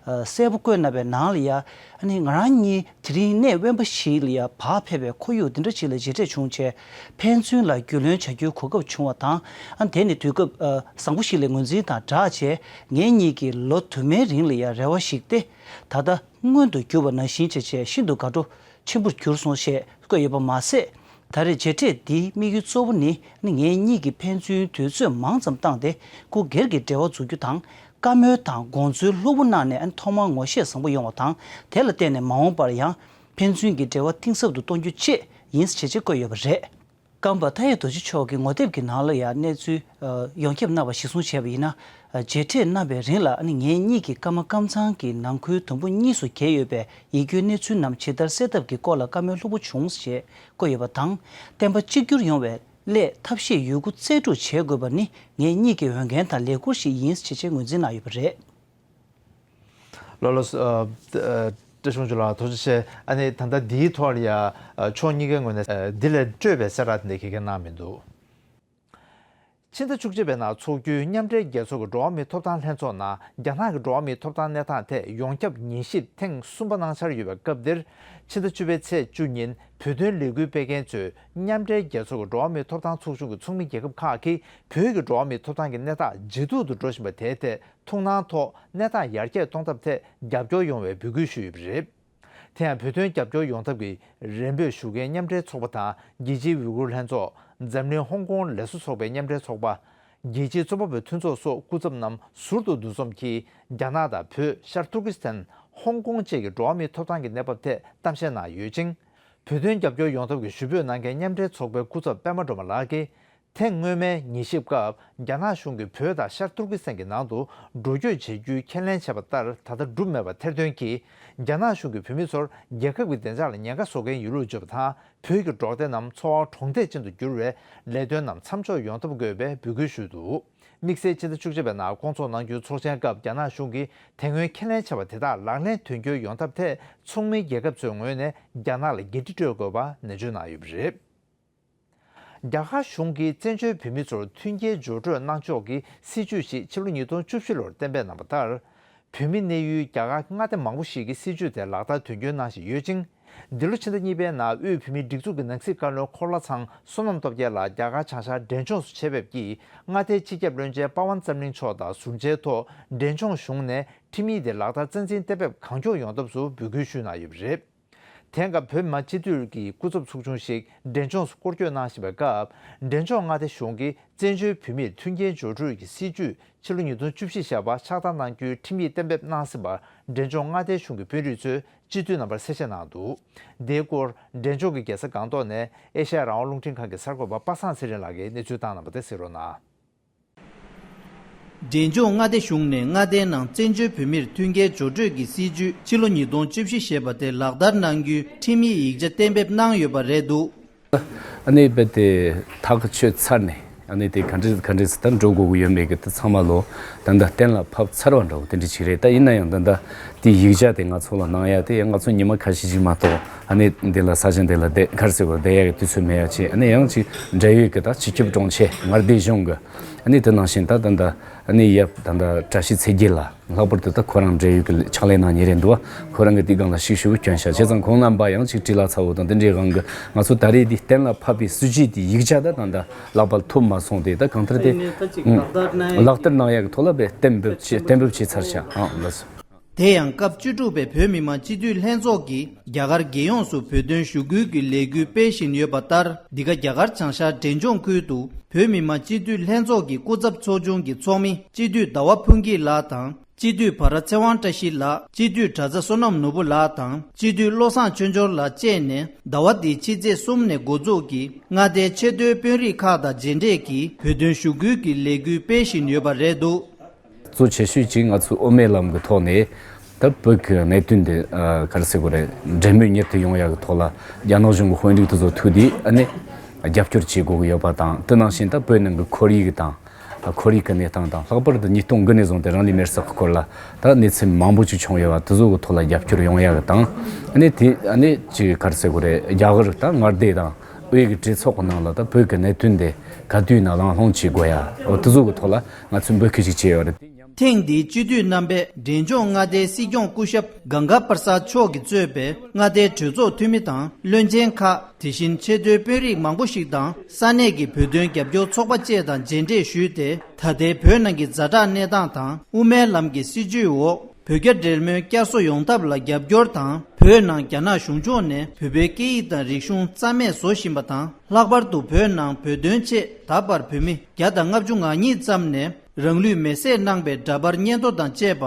གསལ་པོ་བཀོད་གནང་བའི་ནང་ལ་ཡ། ཨ་ནི་ང་རང་གཉིས་དེ་རིང་གནས་དབེན་པ་ཞིག་ལ་ཡ་བག་ཕེབས་པའི་ཁོར་ཡུག་འདི་འདྲ་ཞིག་ལ་མཇལ་འཕྲད་བྱུང་བྱས། ཕན་ཚུན་ལ་རྒྱུས་ལོན་བྱ་རྒྱུའི་གོ་སྐབས་བྱུང་བ་དང་། ཨ་ནི་དེ་ནི་དུས་སྐབས་བཟང་པོ་ཞིག་ལ་ངོས་འཛིན་དང་སྦྲགས་བྱས། ངེད་གཉིས་ཀྱི་ལོ་དུ་མའི་རིང་ལ་ཡ་རེ་བ་ཞིག་སྟེ། ད་ལྟ་མངོན་དུ་གྱུར་པ་ནང་བཞིན་བྱས་བྱས་ཤིན་ཏུ་དགའ་སྤྲོ་ཆེན་པོར་གྱུར་སོང་ཞེས་བཀོད་ཡོད་པ་མ་ཟད། ད་རེས་མཇལ་འཕྲད་འདིའི་དམིགས་ཡུལ་གཙོ་བོ་ནི། ནི་ངེད་གཉིས་ཀྱིས་ཕན་ཚུན་དུས་ཚོད་མང་ཙམ་བཏང་སྟེ་སྐུ་སྒེར་གྱི་འབྲེལ་བ་འཛུགས་རྒྱུ་དང་། བཀའ་མོལ་དང་དགོངས་ཚུལ་ལྷུག་པོ་གནང་ནས། ཨ་ནི་ཐོག་མར་ངོ་ཤེས་བཟང་པོ་ཡོང་བ་དང་། དེ་ལ་བརྟེན་ནས་མ་འོངས་པར་ཡང་ཕན་ཚུན་གྱི་འབྲེལ་བ་གཏིང་ཟབ་ཏུ་གཏོང་རྒྱུ་བཅས་ཡིན་ཞེས་བཀོད་ཡོད་པ་རེད། ཀརྨ་པ་མཐའ་ཡས་རྡོ་རྗེ་མཆོག་གིས་ངོ་དེབ་ཀྱི་ནང་ལ་ཡང་གནས་ཚུལ་ཡོངས་ཁྱབ་གནང་བ་གཞིར་བཟུང་བྱས་པ་ཡིན་ན། མཇལ་འཕྲད་གནང་བའི་རིང་ལ། ཨ་ནི་ངེད་གཉིས་ཀྱིས་ཀརྨ་ཀམ་ཚང་གི་ནང་ཁུལ་དུམ་བུ་གཉིས་སུ་གྱེས་ཡོད་པའི་ཡིད་སྐྱོའི་གནས་ཚུལ་རྣམས་ཇི་ལྟར་སེལ་ཐབས་ཀྱི་སྐོར་ལ་བཀའ་མོལ་ལྷུག་པོ་བྱུང་ཞེས་བཀོད་ཡོད་པ་དང་། བསྟན་པ་གཅིག་གྱུར་ཡོང་བའི་སླད་ཐབས་ཤེས་ཡོད་རྒུ་རྩལ་སྤྲུགས་བྱེད་དགོས་པ་ནི་ངེད་གཉིས་ཀྱི་འོས་འགན་དང་ལས་འཁུར་ཞིག་ཡིན་ཞེས་ངོས་འཛིན་གནང་ཡོད་པ་རེད། ལགས་ལགས་སོ། ཨ། ཨ། བཀྲ་ཤིས་ལགས་ཐུགས་རྗེ་ཆེ། ཨ་ནི་ད་ལྟ་འདིའི་ཐོག་ལ་ཡ། ཨ། ཕྱོགས་གཉིས་ཀའི་ངོས་ནས། ཨ། འདི་ལས་སྤྲོས་པའི་གསལ་བསྒྲགས་དེ་འདྲ་ག་གེ་གནང་མི་འདུག་ཕྱི་ཟླ་བཅུ་གཅིག་པའི་ནང་འཚོགས་རྒྱུའི་མཉམ་འབྲེལ་རྒྱལ་ཚོགས་ཀྱི་འགྲོ་བ་མིའི་ཐོབ་ཐང་ལྷན་ཚོགས་ནང་རྒྱ་ནག་གི་འགྲོ་བ་མིའི་ཐོབ་ཐང་གནས་སྟངས་ཐད་ཡོངས་ཁྱབ་ཉན་ཞིབ་ཐེངས་གསུམ་པ་གནང་འཆར་ཡོད་པའི་སྐབས་འདིར། ཕྱི་ཟླ་བཅུ་པའི་ཚེས་བཅུ་ཉིན་བོད་དོན་ལས་འགུལ་སྤེལ་མཁན་ཚོས་མཉམ་འབྲེལ་རྒྱལ་ཚོགས་ཀྱི་འགྲོ་བ་མིའི་ཐོབ་ཐང་ཚོགས་ཆུང་གི་ཚོགས་མི་རྒྱལ་ཁབ་ཁག་གིས་བོད་ཀྱི་འགྲོ་བ་མིའི་ཐོབ་ཐང་གི་གནས་སྟངས་ཇེ་སྡུག་ཏུ་འགྲོ་བཞིན་པ་དེའི་ཐད་ཐུགས་སྣང་ཐོག་གནས་སྟངས་ཡར་རྒྱས་གཏོང་ཐབས་ཐད་རྒྱབ་སྐྱོར་ཡོང་བའི་འབོད་སྐུལ་ཞུས་ཡོད་པ་རེད། དེ་ཡང་བོད་དོན་རྒྱབ་སྐྱོར་ཡོང་ཐབས་ཀྱི་རེ་འབོད་ཞུ་མཁན་མཉམ་འབྲེལ་ཚོགས་པ་དང་རྒྱལ་སྤྱིའི་ཝི་གུར་ལྷན་ཚོགས། འཛམ་གླིང་ཧོང་ཀོང་ལས་བཟོ་ཚོགས་པའི་མཉམ་འབྲེལ་ཚོགས་པ། རྒྱལ་སྤྱིའི་རྩོམ་པ་པོའི་མཐུན་ཚོགས་སོགས་སྐུ་ཚབ་རྣམས་ཟུར་དུ་འདུ་འཛོམས་ཀྱིས་རྒྱ་ནག་དང་བོད། ཤར་ཏུར་ཀི་སི་ཐན། ཧོང་ཀོང་བཅས་ཀྱི་འགྲོ་བ་མིའི་ཐོབ་ཐང་གི་གནས་བབ་ཐད་གཏམ་བཤད་གནང་ཡོད་ཅིང་། བོད་དོན་རྒྱབ་སྐྱོར་ཡོང་ཐབས་ཀྱི་ཞུ་འབོད་གནང་མཁན་མཉམ་འབྲེལ་ཚོགས་པའི་སྐུ་ཚབ་པད་མ་སྒྲོལ་མ་ལགས་ཀྱིས། ཐེངས་སྔོན་མའི་ཉན་ཞིབ་སྐབས་རྒྱ་ནག་གཞུང་གིས་བོད་དང་ཤར་ཏུར་ཀི་སི་ཐན་གྱི་ནང་དུ་འགྲོ་སྐྱོད་བྱེད་རྒྱུའི་ཁས་ལེན་བྱས་པ་ལྟར་ད་ལྟ་གྲུབ་མེད་པ་ཐེར་འདོན་གྱིས། རྒྱ་ནག་གཞུང་གིས་བོད་མི་ཚོར་རྒྱལ་ཁབ་ཀྱི་བདེ་འཇགས་ལ་ཉེན་ཁ་བཟོ་མཁན་ཡིན་ལུགས་བརྗོད་པ་དང་། བོད་ཀྱི་འབྲོག་སྡེ་རྣམས་འཚོ་བའི་གྲོང་སྡེ་ཅན་དུ་འགྱུར་བའི་ལས་དོན་རྣམས་མཚམས་འཇོག་ཡོང་ཐབས་དགོས་པའི་འབོད་སྐུལ་ཞུས་འདུག། དམིགས་བསལ་ཕྱི་ཟླ་བཅུ་གཅིག་པའི་ནང་སྐོང་ཚོགས་གནང་རྒྱུའི་ཚོགས་ཆེན་སྐབས་རྒྱ་ནག་གཞུང་གིས་དེ་སྔོན་ཁས་ལེན་བྱས་པ་དེ་དག་ལག་ལེན་དོན་འཁྱོལ་ཡོང་ཐབས་ཐད་ཚོགས་མི་རྒྱལ་ཁབ་ཚོའི་ངོས་ནས་རྒྱ་ནག་ལ་འགན་འཁྲི་སྤྲོད་དགོས་པ་ནན་བརྗོད་གནང་ཡོད་པ་རེད། རྒྱ་གར་གཞུང་གིས་བཙན་བྱོལ་བོད་མི་ཚོར་མཐུན་རྐྱེན་སྦྱོར་སྤྲོད་གནང་ཕྱོགས་ཀྱི་སྲིད་ཇུས་ཤིག་ཕྱི་ལོ་ཉིས་སྟོང་བཅུ་བཞི་ལོར་གཏན་འབེབས་གནང་བ་ལྟར། བོད་མི་གནས་ཡུལ་རྒྱ་གར་མངའ་སྡེ་མང་པོ་ཞིག་གིས་སྲིད་ཇུས་དེ་ལག་བསྟར་དོན་འཁྱོལ་གནང་བཞིན་ཡོད་ཅིང་། འདི་ལོ་ཕྱི་ཟླ་གཉིས་པའི་ནང་དབུས་བོད་མིའི་སྒྲིག་འཛུགས་ཀྱི་ནང་སྲིད་བཀའ་བློན་འཁོར་ལྷ་ཚང་བསོད་ནམས་སྟོབས་རྒྱལ་ལགས་རྒྱ་གར་བྱང་ཤར་འབྲས་ལྗོངས་སུ་ཆེད་ཕེབས་ཀྱིས། མངའ་སྡེའི་སྤྱི་ཁྱབ་བློན་ཆེན་པ་ཝན་ཙམ་གླིང་མཆོག་དང་ཟུར་མཇལ་ཐོག་འབྲས་ལྗོངས་གཞུང་ནས་ཁྲིམས་ཡིག་དེ་ལག་བསྟར་རྩ་འཛིན་གཏན་འབེབས་གང་མགྱོགས་ཡོང་ཐབས་སུ་འབོད་སྐུལ་ཞུས་གནང་ཡོད་པ་རེད། དེང་སྐབས་བོད་མི་མང་སྤྱི་འཐུས་ཀྱི་སྐུ་ཚབ་ཚོགས་ཆུང་ཞིག་འབྲས་ལྗོངས་སུ་སྐོར་སྐྱོད་གནང་བཞིན་པའི་སྐབས། འབྲས་ལྗོངས་མངའ་སྡེ་གཞུང་གིས་བཙན་བྱོལ་བོད་མིར་མཐུན་རྐྱེན་སྦྱོར་སྤྲོད་ཀྱི་སྲིད་ཇུས་ཕྱི་ལོ་ཉིས་སྟོང་བཅུ་བཞི་ཞེས་པ་ཕྱག་བསྟར་གནང་རྒྱུའི་ཁྲིམས་ཡིག་གཏན་འབེབས་གནང་ཟིན་པར། འབྲས་ལྗོངས་མངའ་སྡེའི་གཞུང་གི་དཔོན་རིགས་ཚོས་སྤྱི་འཐུས་རྣམ་པར་གསལ་བཤད་གནང་འདུག། འདིའི་སྐོར་འབྲས་ལྗོངས་ཀྱི་རྒྱལ་ས་སྒང་ཏོག་ནས་ཨེ་ཤ་ཡ་རང་དབང་རླུང་འཕྲིན་ཁང་གི་གསར་འགོད་པ་པ་སངས་ཚེ་རིང་ལགས་ཀྱིས་གནས་ཚུལ་བཏང་གནང་བ་དེ་གཟིགས་རོགས་གནང་། འབྲས་ལྗོངས་མངའ་སྡེ་གཞུང་ནས་མངའ་སྡེའི་ནང་བཙན་བྱོལ་བོད་མིར་མཐུན་རྐྱེན་སྦྱོར་སྤྲོད་ཀྱི་སྲིད་ཇུས་ཕྱི་ལོ་ཉིས་སྟོང་བཅུ་བཞི་ཞེས་པ་དེ་ལག་བསྟར་གནང་རྒྱུའི་ཁྲིམས་ཡིག་ཡིག་ཆ་གཏན་འབེབས་གནང་ཡོད་པ་རེད་འདུག། ཨ་ནི་རྦད་དེ་ཐག་གཅོད་ཚར་ནས་ཨ་ནི་དེ་ག་འདྲ་ག་འདྲ་ཟེར་ད་འགྲོ་དགོས་ཀྱི་ཡོད་མེད་ཀྱི་དེ་ཚང་མ་ལོ་ད་ལྟ་གཏན་ལ་ཕབ་ཚར་བ་འདྲ་བོ་དེ་འདྲ་ཅིག་རེད། ད་ཡིན་ན་ཡང་ད་ལྟ་དེ་ཡིག་ཆ་དེ་ང་ཚོ་ལ་གནང་ཡ་དེ་ཡང་ང་ཚོ་ཉི་མ་ཁ་ཤས་ཅིག་མ་གཏོགས་ཨ་ནི་འདི་ལ་ས་ཆ་འདི་ལ་བསྡད་ག་རེ་ཟེར་དགོས་བསྡད་ཡ་གི་དུས་ཚོད་མེད་ཡ་ཅིག། ཨ་ནི་ཡང་ཅིག་འབྲེལ་ཡོད་ཀྱི་ད་སྤྱི་ཁྱབ་དྲུང་ཆེ་མངའ་སྡེ་གཞུང་གི་ཨ་ནི་དེ་ནང་བཞིན་ད་ད་ལྟ་ཨ་ནི་ཡབ་ད་ལྟ་བཀྲ་ཤིས་ཚེ་རྒྱལ་ལགས། ལྷག་པར་དུ་ད་ཁོ་རང་འབྲེལ་ཡོད་ཀྱི་ཕྱག་ལས་གནང་མཁན་རེད་འདུག་བ། ཁོ་རང་གི་དེའི་སྒང་ལ་ཤུགས་ཆེ་བོ་བསྐྱོན་ཤག། བྱས་ཙང་ཁོང་རྣམ་པ་ཡང་ཅིག་བཀྲིས་ལྷ་ཚ་བོ་དང་དེ་འདྲའི་སྒང་གི་ང་ཚོ་ད་རེས་འདི་གཏན་ལ་ཕབ་པའི་སྲིད་ཇུས་དེ་ཡིག་ཆ་ད་ད་ལྟ་ལག་པར་ཐོབ་མ་སོང་སྟེ། ད་གང་ལྟར་དེ་ལག་བསྟར་གནང་ཡག་གི་ཐོག་ལ་བས་གཏན་འབེབས་བྱས་གཏན་འབེབས་བྱས་ཚར་ཤག། ཨང་ལགས་སོ། དེ་ཡང་སྐབས་བཅུ་དྲུག་པའི་བོད་མི་མང་སྤྱི་འཐུས་ལྷན་ཚོགས་ཀྱིས་རྒྱ་གར་རྒྱལ་ཡོངས་སུ་བོད་དོན་ཞུ་སྐུལ་གྱི་ལས་འགུལ་སྤེལ་བཞིན་ཡོད་པ་ལྟར། འདི་ག་རྒྱ་གར་བྱང་ཤར་འབྲས་ལྗོངས་ཁུལ་དུ་བོད་མི་མང་སྤྱི་འཐུས་ལྷན་ཚོགས་ཀྱི་སྐུ་ཚབ་ཚོགས་ཆུང་གི་ཚོགས་མི་སྤྱི་འཐུས་ཟླ་བ་ཕུན་སྐྱིད་ལགས་དང་། སྤྱི་འཐུས་བྷ་ར་ཚེ་དབང་བཀྲ་ཤིས་ལགས། སྤྱི་འཐུས་གྲྭ་ཚ་བསོད་ནམས་ནོར་བུ་ལགས་དང་། སྤྱི་འཐུས་བློ་བཟང་ཆོས་འབྱོར་ལགས་བཅས་ནས་ཟླ་བ་འདིའི་ཕྱི་ཚེས་གསུམ་ནས་འགོ་འཛུགས་ཀྱིས་མངའ་སྡེའི་ཆེས་མཐོའི་དཔོན་རིགས་ཁག་དང་མཇལ་འཕྲད་ཀྱིས་བོད་དོན་ཞུ་སྐུལ་གྱི་ལས་འགུལ་སྤེལ་བཞིན་ཡོད་པ་རེད་འདུག། གཙོ་ཆེ་ཤོས་ཅིག་ང་ཚོས་དབུ་མའི་ལམ་གྱི་ཐོག་ནས་ད་བོད་ཀྱི་གནད་དོན་འདི་ཨ་ག་རེ་ཟེར་དགོས་རེད། འབྲེལ་མོལ་མྱུར་དུ་ཡོང་ཡག་གི་ཐོག་ལ་རྒྱ་ནག་གཞུང་གི་དཔོན་རིགས་དེ་ཚོ་ཐུག་དུས་ཨ་ནི་རྒྱབ་སྐྱོར་བྱེད་དགོས་ཀྱི་ཡོད་པ་དང་། དེ་ནང་བཞིན་ད་བོད་ནང་གི་ཁོར་ཡུག་དང་ཁོར་ཡུག་གི་གནས་སྟངས་དང་། ལྷག་པར་དུ་ཉིས་སྟོང་དགུ་ནས་བཟུང་སྟེ་རང་ལུས་མེར་སྲེག་གི་སྐོར་ལ་ད་གནས་ཚུལ་མང་པོ་ཅིག་བྱུང་ཡོད་པ་དེ་ཚོ་གི་ཐོག་ལ་རྒྱབ་སྐྱོར་ཡོང་ཡག་གི་དང་། ཨ་ནི་དེ་ཨ་ནི་ཅིག་ག་རེ་ཟེར་དགོས་རེད། རྒྱ་གར་ད་མངའ་སྡེ་དང་དབུས་ཀྱི་གྲོས་ཚོགས་ཀྱི་ནང་ལ་ད་བོད་ཀྱི་གནད་དོན་དེ་ག་དུས་ནས་གླེང་སློང་བྱེད་དགོས་ཡ། འོ་དེ་ཚོ་གི་ཐོག་ལ་ང་ཚོས་འབོད་སྐུལ་ཅིག་བྱས་ཡོད་རེད། ཐེངས་འདིའི་སྤྱི་འཐུས་རྣམ་པས་འབྲས་ལྗོངས་མངའ་སྡེའི་སྲིད་སྐྱོང་སྐུ་ཞབས་གངྒཱ་པར་སཱད་མཆོག་གིས་གཙོས་པའི་མངའ་སྡེའི་གྲོས་ཚོགས་འཐུས་མི་དང་བློན་ཆེན་ཁག་དེ་བཞིན་ཆེས་མཐོའི་དཔོན་རིགས་མང་པོ་ཞིག་དང་ས་གནས་ཀྱི་བོད་དོན་རྒྱབ་སྐྱོར་ཚོགས་པ་བཅས་དང་མཇལ་འཕྲད་ཞུས་ཏེ། ད་ལྟའི་བོད་ནང་གི་ཛ་དྲག་གནས་སྟངས་དང་དབུ་མའི་ལམ་གྱི་སྲིད་བྱུས་འོག་བོད་རྒྱ་འབྲེལ་མོལ་བསྐྱར་གསོ་ཡོང་ཐབས་ལ་རྒྱབ་སྐྱོར་དང་། བོད་ནང་རྒྱ་ནག་གཞུང་ཕྱོགས་ནས་བོད་པའི་སྐད་ཡིག་དང་རིག་གཞུང་རྩ་མེད་བཟོ་བཞིན་པ་དང་། ལྷག་པར་དུ་བོད་ནང་བོད་དོན་ཆེད་ད་བར་བོད་མི་བརྒྱ་དང་ལྔ་བཅུ་ང་གཉིས་ཙམ་ནས་རང་ལུས་མེར་སྲེག་གནང་པའི་འདྲ་པར་སྙན་ཐོ་དང་བཅས་པ་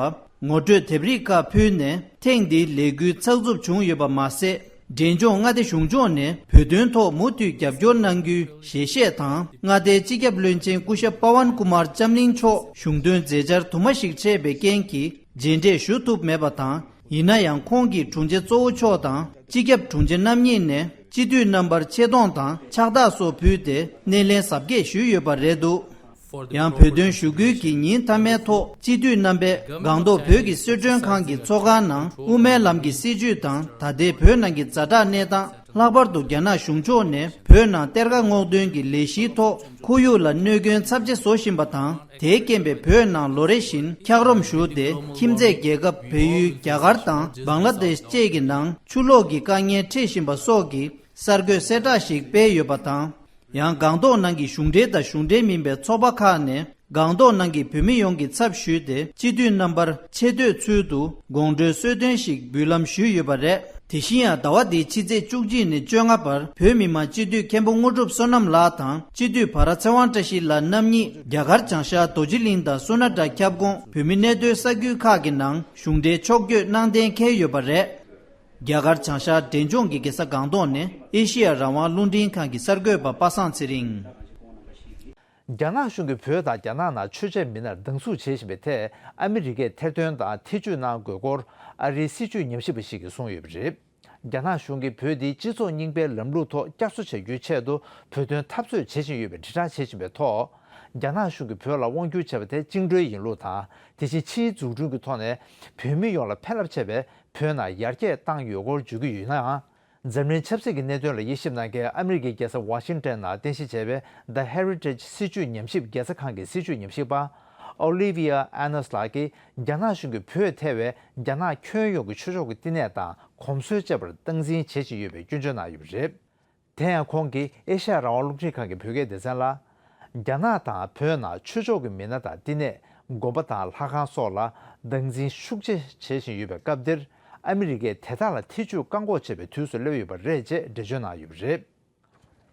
ངོ་སྤྲོད་དེབ་རིགས་ཁག་ཕུལ་ནས་ཐེངས་འདིའི་ལས་འགུལ་ཚགས་ཚུད་བྱུང་ཡོད་པ་མ་ཟད། འབྲས་ལྗོངས་མངའ་སྡེ་གཞུང་ཕྱོགས་ནས་བོད་དོན་ཐོག་མུ་མཐུད་རྒྱབ་སྐྱོར་གནང་རྒྱུའི་ཞལ་བཞེས་དང་། མངའ་སྡེའི་སྤྱི་ཁྱབ་བློན་ཆེན་སྐུ་ཞབས་པ་ཝན་ཀུ་མར་ལྕམ་གླིང་མཆོག་གཞུང་དོན་མཛད་འཆར་དུ་མ་ཞིག་འཕྲད་པའི་རྐྱེན་གྱིས་མཇལ་འཕྲད་ཞུ་ཐུབ་མེད་པ་དང་། ཡིན་ན་ཡང་ཁོང་གིས་དྲུང་ཆེ་གཙོ་བོ་མཆོག་དང་སྤྱི་ཁྱབ་དྲུང་ཆེ་རྣམ་གཉིས་ནས་སྤྱི་འཐུས་རྣམ་པར་ཆེ་མཐོང་དང་ཕྱག་རྟགས་སོགས་ཕུལ་ཏེ་སྣེ་ལེན་གཟབ་རྒྱས་ཞུས་ཡོད་པ་རེད་འདུག། ཡང་བོད་དོན་ཞུ་སྐུལ་གྱི་ཉིན་མཐའ་མའི་ཐོག་སྤྱི་འཐུས་རྣམ་པས་སྒང་ཏོག་བོད་ཀྱི་གསོལ་མགྲོན་ཁང་གི་ཚོགས་ཁང་ནང་དབུ་མའི་ལམ་གྱི་སྲིད་བྱུས་དང་ད་ལྟའི་བོད་ནང་གི་ཛ་དྲག་གནས་སྟངས། ལྷག་པར་དུ་རྒྱ་ནག་གཞུང་ཕྱོགས་ནས་བོད་ནང་གཏེར་ཁ་སྔོག་འདོན་གྱི་ལས་གཞིའི་ཐོག་ཁོར་ཡུག་ལ་གནོད་སྐྱོན་ཚབས་ཆེ་བཟོ་བཞིན་པ་དང་། དེའི་རྐྱེན་པས་བོད་ནང་ལོ་རེ་བཞིན་འཁྱགས་རོམ་བཞུར་ཏེ་ཁྱིམ་མཚེས་རྒྱལ་ཁབ་བལ་ཡུལ་རྒྱ་གར་དང་བང་ལ་དེཤ་བཅས་ཀྱི་ནང་ཆུ་ལོག་གི་དཀའ་ངལ་འཕྲད་བཞིན་པ་སོགས་ཀྱི་གསར་འགོད་གསལ་བསྒྲགས་ཤིག་སྤེལ་ཡོད་པ་དང་། ཡང་སྒང་ཏོག་ནང་གི་གཞུང་འབྲེལ་དང་གཞུང་འབྲེལ་མིན་པའི་ཚོགས་པ་ཁག་ནས་སྒང་ཏོག་ནང་གི་བོད་མི་ཡོངས་ཀྱི་ཚབ་ཞུས་ཏེ་སྤྱི་འཐུས་རྣམ་པར་ཆེ་བསྟོད་ཚུལ་དུ་དགོང་དྲོའི་གསོལ་སྟོན་ཞིག་འབུལ་ལམ་ཞུས་ཡོད་པ་རེད། དེ་བཞིན་ཡང་ཟླ་བ་འདིའི་ཕྱི་ཚེས་བཅུ་གཅིག་ནས་བཅོ་ལྔ་བར་བོད་མི་མང་སྤྱི་འཐུས་མཁན་པོ་དངོས་གྲུབ་བསོད་ནམས་ལགས་དང་སྤྱི་འཐུས་བྷ་ར་ཚེ་དབང་བཀྲ་ཤིས་ལགས་རྣམ་གཉིས་རྒྱ་གར་བྱང་ཤར་རྡོ་རྗེ་གླིང་དང་སོ་ན་ཀྲ་ཁྱབ་ཁོངས་བོད་མི་གནས་སྡོད་ས་ཁུལ་ཁག་གི་ནང་གཞུང་འབྲེལ་ཕྱོགས་བསྐྱོད་གནང་གཏན་འཁེལ་ཡོད་པ་རེད། རྒྱ་གར་བྱང་ཤར་འབྲས་ལྗོངས་ཀྱི་རྒྱལ་ས་སྒང་ཏོག་ནས་ཨེ་ཤེ་ཡ་རང་དབང་རླུང་འཕྲིན་ཁང་གི་གསར་འགོད་པ་པ་སངས་ཚེ་རིང་། རྒྱ་ནག་གཞུང་གིས་བོད་དང་རྒྱ་ནག་ནང་ཆོས་བྱེད་མི་སྣར་སྡང་ཟུག་བྱེད་བཞིན་པའི་ཐད་ཨ་མི་རི་ཀས་ཐེར་འདོན་དང་ཐེ་བྱུས་གནང་དགོས་སྐོར་ཨ་རིའི་སྲིད་བྱུས་ཉམས་ཞིབ་པ་ཞིག་གིས་གསུངས་ཡོད་པ་རེད། རྒྱ་ནག་གཞུང་གིས་བོད་འདི་སྤྱི་ཚོགས་རྙིང་པའི་ལམ་ལུགས་ཐོག་བསྐྱར་གསོ་བྱ་རྒྱུའི་ཆེད་དུ་བོད་དོན་འཐབ་རྩོད་བྱེད་བཞིན་ཡོད་པའི་དྲིལ་བསྒྲགས་བྱེད་བཞིན་པའི་ཐོག་རྒྱ་ནག་གཞུང་གིས་བོད་ལ་དབང་བསྒྱུར་བྱས་པ་དེ་བཅིངས་འགྲོལ་ཡིན་ལུགས་དང་། དེ་བཞིན་ཕྱིའི་འཛུགས་སྐྲུན་གྱི་ཐོག་ནས་བོད་མི་ཡོངས་ལ་ཕན་རླབས་ཆེ་བའི་བོད་ནང་ཡར་རྒྱས་བཏང་ཡོད་སྐོར་བརྗོད་ཀྱི་ཡོད་ནའང་། འཛམ་གླིང་ཆབ་སྲིད་ཀྱི་གནད་དོན་ལ་དབྱེ་ཞིབ་གནང་མཁན་ཨ་མི་རི་ཀའི་རྒྱལ་ས་ཝ་ཤིང་ཏན་ནང་རྟེན་གཞི་བྱས་པའི་The Heritage སྲིད་བྱུས་ཉམས་ཞིབ་རྒྱལ་ས་ཁང་གི་སྲིད་བྱུས་ཉམས་ཞིབ་པ་Olivia Enos ལགས་ཀྱིས་རྒྱ་ནག་གཞུང་གིས་བོད་ཐེ་བའི་རྒྱ་ནག་ཁྱོན་ཡོངས་ཀྱི་ཆོས་ཕྱོགས་ཀྱི་བསྟི་གནས་དང་གོམས་སྲོལ་བཅས་པར་སྟངས་འཛིན་བྱེད་བཞིན་ཡོད་པའི་སྐྱོན་བརྗོད་གནང་ཡོད་པ་རེད། དེ་ཡང་ཁོང་གིས་ཨེ་ཤ་ཡ་རང་དབང་རླུང་འཕྲིན་ཁང་གི་བོད་སྐད་སྡེ་ཚན་ལ། རྒྱ་ནག་དང་བོད་ནང་ཆོས་ཕྱོགས་ཀྱི་མི་སྣ་དང་བསྟི་གནས། དགོན་པ་དང་ལྷ་ཁང་སོགས་ལ་སྟངས་འཛིན་ཤུགས་ཆེ་བྱེད་བཞིན་ཡོད་པའི་སྐབས་འདིར། ཨ་མི་རི་ཀས་དེ་དག་ལ་ཐེ་བྱུས་བཀག་འགོག་བྱེད་པའི་དུས་སུ་སླེབས་ཡོད་པ་རེད་ཅེས་འགྲེལ་བརྗོད་གནང་ཡོད་པ་རེད།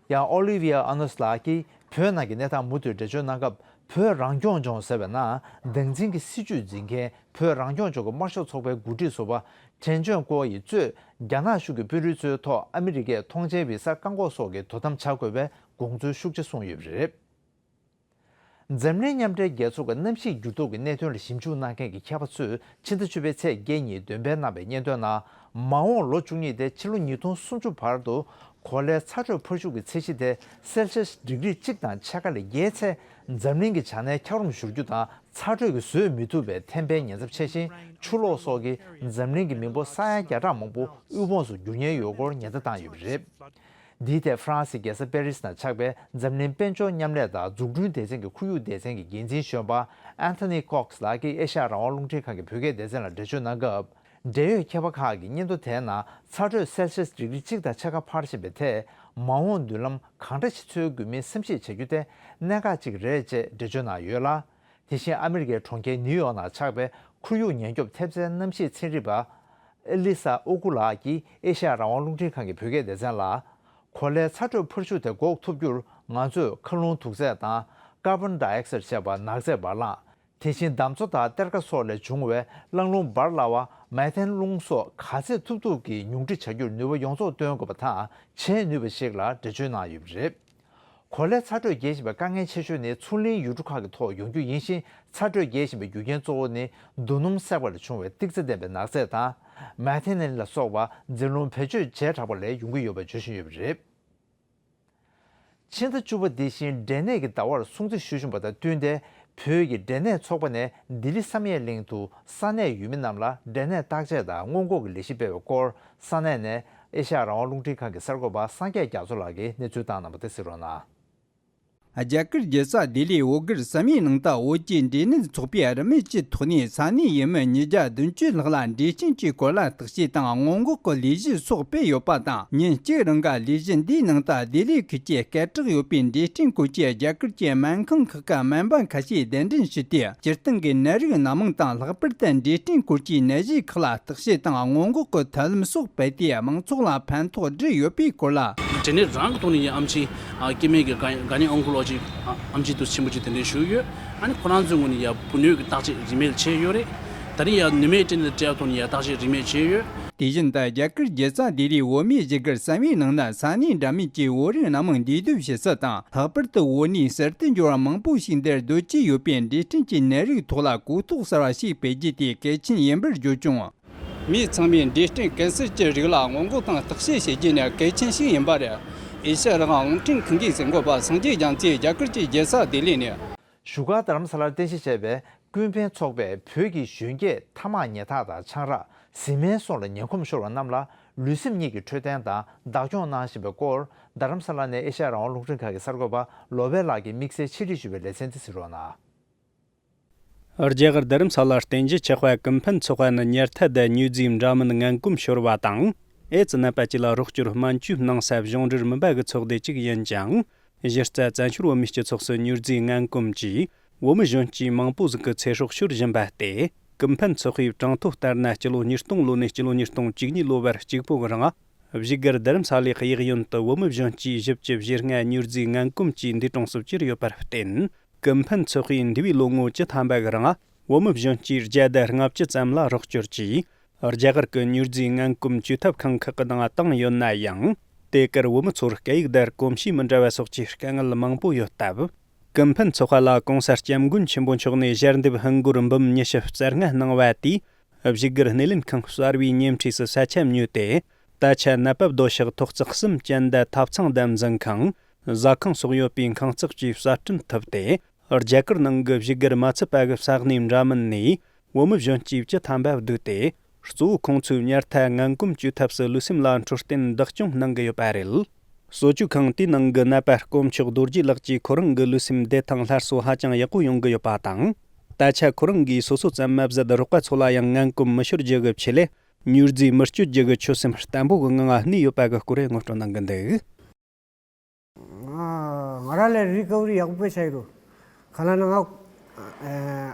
ཡང་Olivia Enos ལགས་ཀྱིས་བོད་ནང་གི་གནས་སྟངས་མུ་མཐུད་འགྲེལ་བརྗོད་གནང་སྐབས། བོད་རང་སྐྱོང་ལྗོངས་ཟེར་བའི་ནང་སྟངས་འཛིན་གྱི་སྲིད་བྱུས་འཛིན་མཁན་བོད་རང་སྐྱོང་ལྗོངས་ཀྱི་དམར་ཤོག་ཚོགས་པའི་འགོ་ཁྲིད་ཟུར་པ་ཁྲེན་ཅོན་ཀོ་ཡིས་གཙོས་རྒྱ་ནག་གཞུང་གི་དཔོན་རིགས་ཚོའི་ཐོག་ཨ་མི་རི་ཀས་ཐོངས་མཆན་བི་ས་བཀག་འགོག་སོགས་ཀྱི་དོ་དམ་བྱ་དགོས་པའི་དགོངས་ཚུལ་ཤུགས་ཆེ་གསུངས་ཡོད་པ་རེད། འཛམ་གླིང་མཉམ་འབྲེལ་རྒྱལ་ཚོགས་ཀྱི་གནམ་གཤིས་འགྱུར་ལྡོག་གི་གནད་དོན་ལ་ཞིབ་འཇུག་གནང་མཁན་གྱི་མཁས་པ་ཚོས་ཕྱི་ཟླ་བཅུ་པའི་ཚེས་བརྒྱད་ཉིན་འདོན་སྤེལ་གནང་བའི་སྙན་ཐོའི་ནང་། མ་འོངས་ལོ་བཅུ་གཉིས་ཏེ་ཕྱི་ལོ་ཉིས་སྟོང་སུམ་ཅུ་བར་དུ་གོ་ལའི་ཚ་དྲོད་འཕར་ཤུགས་ཀྱི་ཚད་གཞི་དེ་སེལ་ཤེས་ཌིག་རི་གཅིག་དང་ཕྱེད་ཀ་ལས་བརྒལ་ཚེ། འཛམ་གླིང་གི་བྱང་སྣེའི་འཁྱགས་རོམ་བཞུར་རྒྱུ་དང་། ཚ་དྲོད་ཀྱིས་བཟོས་མི་ཐུབ་པའི་ཐན་པའི་ཉེན་ཚབས་ཆེ་ཞིང་། ཆུ་ལོག་སོགས་ཀྱིས་འཛམ་གླིང་གི་མི་འབོར་ས་ཡ་བརྒྱ་ཕྲག་མང་པོ་དབུལ་ཕོངས་སུ་འགྱུར་ཉེན་ཡོད་སྐོར་ཉེན་བརྡ་བཏང་ཡོད་པ་རེད། འདིའི་ཐད་ཧྥ་རན་སིའི་རྒྱལ་ས་པེ་རིས་ནང་ཆགས་པའི་འཛམ་གླིང་དཔལ་འབྱོར་མཉམ་ལས་དང་འཛུགས་སྐྲུན་སྡེ་ཚན་གྱི་ཁོར་ཡུག་སྡེ་ཚན་གྱི་འགན་འཛིན་གཞོན་པ་Anthony Cox ལགས་ཀྱིས་ཨེ་ཤ་ཡ་རང་དབང་རླུང་འཕྲིན་ཁང་གི་བོད་སྐད་སྡེ་ཚན་ལ་འགྲེལ་བརྗོད་གནང་སྐབས། འབྲེལ་ཡོད་མཁས་པ་ཁག་གིས་སྙན་ཐོ་དེའི་ནང་ཚ་དྲོད་སེལ་ཤེས་ཌིག་རི་གཅིག་དང་ཕྱེད་ཀ་འཕར་བཞིན་པའི་ཐད། མ་འོངས་མདུན་ལམ་གང་འདྲ་ཞིག་འཚོལ་དགོས་མིན་བསམ་གཞིག་བྱ་རྒྱུ་དེ་གནད་འགག་ཅིག་རེད་ཅེས་འགྲེལ་བརྗོད་གནང་ཡོད་ལ། དེ་བཞིན་ཨ་མི་རི་ཀའི་གྲོང་ཁྱེར་ནིའུ་ཡོག་ནང་ཆགས་པའི་ཁོར་ཡུག་ཉེན་སྐྱོབ་ཐེབས་རྩའི་གནམ་གཤིས་ཚན་རིག་པ་ཨེ་ལི་ས་ཨོ་ཀུ་ལགས་ཀྱིས་ཨེ་ཤ་ཡ་རང་དབང་རླུང་འཕྲིན་ཁང་གི་བོད་སྐད་སྡེ་ཚན་ལ། གོ་ལའི་ཚ་དྲོད་འཕར་ཤུགས་དེ་འགོག་ཐུབ་རྒྱུར་ང་ཚོས་མཁའ་རླུང་དུག་རྫས་དང་ཀར་བོན་ཌའི་ཨོག་སའིཌ་ཞེས་པ་ནག་རྫས་འབར་རླངས། དེ་བཞིན་འདམ་མཚོ་དང་གཏེར་ཁ་སོགས་ལས་བྱུང་བའི་རླངས་རླུང་འབར་སླ་བ་མེ་ཐན་རླུང་སོགས་ག་ཚད་ཐུབ་ཐུབ་ཀྱིས་ཉུང་འཕྲི་བྱ་རྒྱུར་ནུས་པ་ཡོངས་རྫོགས་བཏོན་དགོས་པ་དང་བྱེད་ནུས་པ་ཞིག་ལ་འགྲེལ་བརྗོད་གནང་ཡོད་པ་རེད། གོ་ལའི་ཚ་དྲོད་རྒྱས་བཞིན་པའི་དཀའ་ངལ་ཆེ་ཤོས་ནི་མཚོ་གླིང་ཡུལ་གྲུ་ཁག་གི་ཐོག་ཡོང་རྒྱུ་ཡིན་ཞིང་། ཚ་དྲོད་རྒྱས་བཞིན་པའི་རྒྱུ་རྐྱེན་གཙོ་བོ་ནི་རྡོ་སྣུམ་བསྲེགས་པ་ལས་བྱུང་བའི་ཏིག་ཙེ་ལྡན་པའི་ནག་རྫས་དང་། མེ་ཐེ་ནིན་ལ་སོགས་པ་འཛིན་རླུང་བེད་སྤྱོད་བྱས་དྲགས་པ་ལས་ཡོང་གི་ཡོད་པ་བརྗོད་བཞིན་ཡོད་པ་རེད། ཕྱི་ཟླ་བཅུ་པ་འདི་བཞིན་འབྲས་ནད་ཀྱི་ཟླ་བར་སྲུང་བརྩི་ཞུ་བཞིན་པ་དང་བསྟུན་ཏེ། བོད་ཀྱི་འབྲས་ནད་ཚོགས་པ་ནས་ལྡི་ལི་བསམ་ཡས་གླིང་དུ་ས་གནས་ཡུལ་མི་རྣམས་ལ་འབྲས་ནད་བརྟག་དཔྱད་དང་སྔོན་འགོག་གི་ལས་གཞི་སྤེལ་བའི་སྐོར། ས་གནས་ནས་ཨེ་ཤ་ཡ་རང་དབང་རླུང་འཕྲིན་ཁང་གི་གསར་འགོད་པ་སངས་རྒྱས་རྒྱ་མཚོ་ལགས་ཀྱིས་གནས་ཚུལ་བཏང་གནང་བ་དེ་གཟིགས་རོགས་གནང་། རྒྱ་གར་རྒྱལ་ས་ལྡི་ལིའི་འོད་སྒར་བསམ་ཡས་ནང་དུ་བོད་ཀྱི་འབྲས་ནད་ཚོགས་པས་རིན་མེད་ཀྱི་ཐོག་ནས་ས་གནས་ཡུལ་མི་ཉིས་བརྒྱ་བདུན་ཅུ་ལྷག་ལ་འབྲས་སྐྲན་གྱི་སྐོར་ལ་བརྟག་དཔྱད་དང་སྔོན་འགོག་གི་ལས་གཞི་སོགས་སྤེལ་ཡོད་པ་དང་། ཉིན་གཅིག་རིང་གི་ལས་གཞི་འདིའི་ནང་དུ་ལྡི་ལི་ཁུལ་གྱི་སྐད་གྲགས་ཡོད་པའི་འབྲས་སྐྲན་སྐོར་གྱི་རྒྱ་གར་གྱི་སྨན་ཁང་ཁག་གི་སྨན་པ་ཁ་ཤས་གདན་འདྲེན་ཞུས་ཏེ། སྤྱིར་བཏང་གི་ནད་རིགས་སྣ་མང་དང་། ལྷག་པར་དུ་འབྲས་སྐྲན་སྐོར་གྱི་ནད་གཞི་ཁག་ལ་བརྟག་དཔྱད་དང་སྔོན་འགོག་གི་ཐབས་ལམ་སོགས་སྤེལ་ཏེ། མང་ཚོགས་ལ་ཕན་ཐོགས་བསྒྲུབས་ཡོད་པའི་སྐོར་ལ། འབྲས་ནད་རང་གི་ཐོག་ནས་ཡང་ཨེམ་ཆི་ཨ་སྐྱེ་དམན་གྱི་ག་ག་ནི་ཨོང་ཁོ་ལོ་ཇི་ཨ་ཨེམ་ཆི་དུ་ཆེན་པོ་ཅིག་དེ་འདྲས་ཞུས་ཡོད། ཨ་ནི་ཁོ་རང་ཚོའི་ངོས་ནས་ཡང་བུ་སྣོད་ཀྱི་བརྟག་དཔྱད་རིན་མེད་བྱས་ཡོད་རེད། ད་རེས་ཡང་ནུ་མའི་སྐྲན་ནད་དེ་འདྲའི་ཐོག་ནས་ཡང་བརྟག་དཔྱད་རིན་མེད་བྱས་ཡོད། དེ་བཞིན་དུ་རྒྱ་གར་རྒྱལ་ས་ལྡི་ལིའི་བོད་མིའི་བཞུགས་སྒར་བསམ་ཡས་ནང་ན་ས་གནས་འདྲ་མིན་གྱི་བོད་རིགས་སྣ་མང་འདུས་སྡོད་བྱེད་ས་དང་། ལྷག་པར་དུ་བོད་ནས་གསར་དུ་འབྱོར་བ་མང་པོ་ཞིག་འདིར་སྡོད་ཀྱི་ཡོད་པས། འབྲས་སྐྲན་གྱི་ནད་རིགས་ཐོག་ལ་གོ་རྟོགས་གསར་བ་ཞིག་སྤེལ་རྒྱུ་དེ་གལ་ཆེན་ཡིན་པར་བརྗོད་བྱུང་། མི་ཚང་མས་འབྲས་སྐྲན་ཀན་སར་གྱི་རིགས་ལ་སྔོན་འགོག་དང་བརྟག་དཔྱད་བྱེད་རྒྱུ་ནི་གལ་ཆེན་ཞིག་ཡིན་པ་རེད། ཨེ་ཤ་ཡ་རང་དབང་རླུང་འཕྲིན་ཁང་གི་གསར་འགོད་པ་སངས་རྒྱས་རྒྱ་མཚོས་རྒྱ་གར་གྱི་རྒྱལ་ས་ལྡི་ལི་ནས། བཞུགས་སྒར་རྡ་རམ་ས་ལར་རྟེན་གཞི་བྱས་པའི་ཀུན་ཕན་ཚོགས་པས་བོད་ཀྱི་གཞོན་སྐྱེས་ཐ་མག་ཉལ་ཐག་དང་ཆང་རག་བཟི་སྨན་སོགས་ལ་ངན་གོམས་ཤོར་བ་རྣམས་ལ་ལུས་སེམས་གཉིས་ཀྱི་འཕྲོད་བསྟེན་དང་བདག་སྐྱོང་གནང་བཞིན་པའི་སྐོར། རྡ་རམ་ས་ལ་ནས་ཨེ་ཤ་ཡ་རང་དབང་རླུང་འཕྲིན་ཁང་གི་གསར་འགོད་པ་བློ་བྷེ་ལགས་ཀྱིས་དམིགས་བསལ་ཕྱི་དྲིལ་ཞུས་པའི་ལེ་ཚན་འདི་གཟིགས་རོགས་གནང་། རྒྱ་གར་རྡ་རམ་ས་ལར་རྟེན་གཞི་ཆགས་པའི་ཀུན་ཕན་ཚོགས་པ་ནི་ཉལ་ཐ་དང་མྱོས་རྫས་འདྲ་མིན་ངན་གོམས་ཤོར་བ་དང་། ཨེ་ཙི་ནད་པ་བཅས་ལ་རོགས་སྐྱོར་སྨན་བཅོས་གནང་ས་གཞུང་འབྲེལ་མིན་པ་གི་ཚོགས་སྡེ་གཅིག་ཡིན་ཅིང་། གཞི་རྩ་བཙན་བྱོལ་བོད་མིའི་སྤྱི་ཚོགས་སུ་མྱོས་རྫས་ངན་གོམས་ཀྱིས་བོད་མི་གཞོན་སྐྱེས་མང་པོ་ཟིག་གི་ཚེ་སྲོག་ཤོར་བཞིན་པ་སྟེ། ཀུན་ཕན་ཚོགས་པའི་གྲངས་ཐོ་ལྟར་ན་སྤྱི་ལོ་ཉིས་སྟོང་ལོ་ནས་སྤྱི་ལོ་ཉིས་སྟོང་བཅུ་གཉིས་ལོ་བར་གཅིག་པོ་གི་རིང་། བཞུགས་སྒར་རྡ་རམ་ས་ལའི་གཡས་གཡོན་དུ་བོད་མི་གཞོན་སྐྱེས་བཞི་བཅུ་ཞེ་ལྔ་མྱོས་རྫས་ངན་གོམས་ཀྱིས་འདས་གྲོངས་སུ་གྱུར་ཡོད་པར་བརྟེན། ཀུན་ཕན་ཚོགས་པས་འདས་པའི་ལོ་ངོ་བཅུ་ཐམ་པ་གི་རིང་བོད་མི་གཞོན་སྐྱེས་བརྒྱ་དང་ལྔ་བཅུ་ཙམ་ལ་རོགས་སྐྱོར་གྱིས། རྒྱ་གར་གྱི་མྱོས་རྫས་ངན་གོམས་བཅོས་ཐབས་ཁང་ཁག་གི་ནང་བཏང་ཡོད་ན་ཡང་། དེ་གར་བོད་མི་ཚོར་སྐད་ཡིག་དང་གོམས་གཤིས་མི་འདྲ་བ་སོགས་ཀྱི་དཀའ་ངལ་མང་པོ་ཡོད་སྟབས། ཀུན་ཕན་ཚོགས་པ་ལ་གོང་ས་སྐྱབས་མགོན་ཆེན་པོ་མཆོག་ནས་ཞལ་འདེབས་ཧིན་སྒོར་འབུམ་ཉི་ཤུ་རྩ་ལྔ་གནང་བ་དེས། བཞུགས་སྒར་སྣེ་ལེན་ཁང་གསར་བའི་ཉེ་འཁྲིས་སུ་ས་ཆ་ཉོས་ཏེ། ད་ཆ་ནད་པ་སྡོད་ཤག་ཐོག་བརྩེགས་གསུམ་ཅན་དང་ཐབ་ཚང་དང་འཛིན་ཁང་། ཟ་ཁང་སོགས་ཡོད་པའི་ཁང་བརྩེགས་ཀྱིས་གསར་སྐྲུན་ཐུབ་སྟེ། རྒྱ་གར་ནང་གི་བཞུགས་སྒར་མ་ཚུད་པ་གི་ས་གནས་འདྲ་མིན་ནས་བོད་མི་གཞོན་སྐྱེས་བཅུ་ཐམ་པ་བསྡུས་ཏེ། གཙོ་བོ་ཁོང་ཚོའི་ཉལ་ཐ་ངན་གོམས་བཅོས་ཐབས་སུ་ལུས་སེམས་ལ་འཕྲོད་བསྟེན་བདག་སྐྱོང་གནང་གི་ཡོད་པ་རེད། གསོ་བཅོས་ཁང་དེའི་ནང་གི་ནད་པ་དཀོན་མཆོག་རྡོ་རྗེ་ལགས་ཀྱིས་ཁོ་རང་གི་ལུས་སེམས་བདེ་ཐང་སླར་གསོ་ཧ་ཅང་ཡག་པོ་ཡོང་གི་ཡོད་པ་དང་། ད་ཆ་ཁོ་རང་གིས་སོ་སོ་ཙམ་མ་ཟད་རོགས་པ་ཚོ་ལ་ཡང་ངན་གོམས་མི་ཤོར་རྒྱུ་གི་ཆེད་ལས། མྱོས་རྫས་མི་སྤྱོད་རྒྱུ་གི་ཆོད་སེམས་བརྟན་པོ་གི་ངང་གནས་ཡོད་པ་གི་སྐོར་ངོ་སྤྲོད་གནང་གི་འདུག། ང་ང་རང་ལ་རི་ཀ་བ་རི་ཡག་པོ་དཔེ་བྱས་ཡོད་འདུག། ག་ལ་ན་ང་ཨ་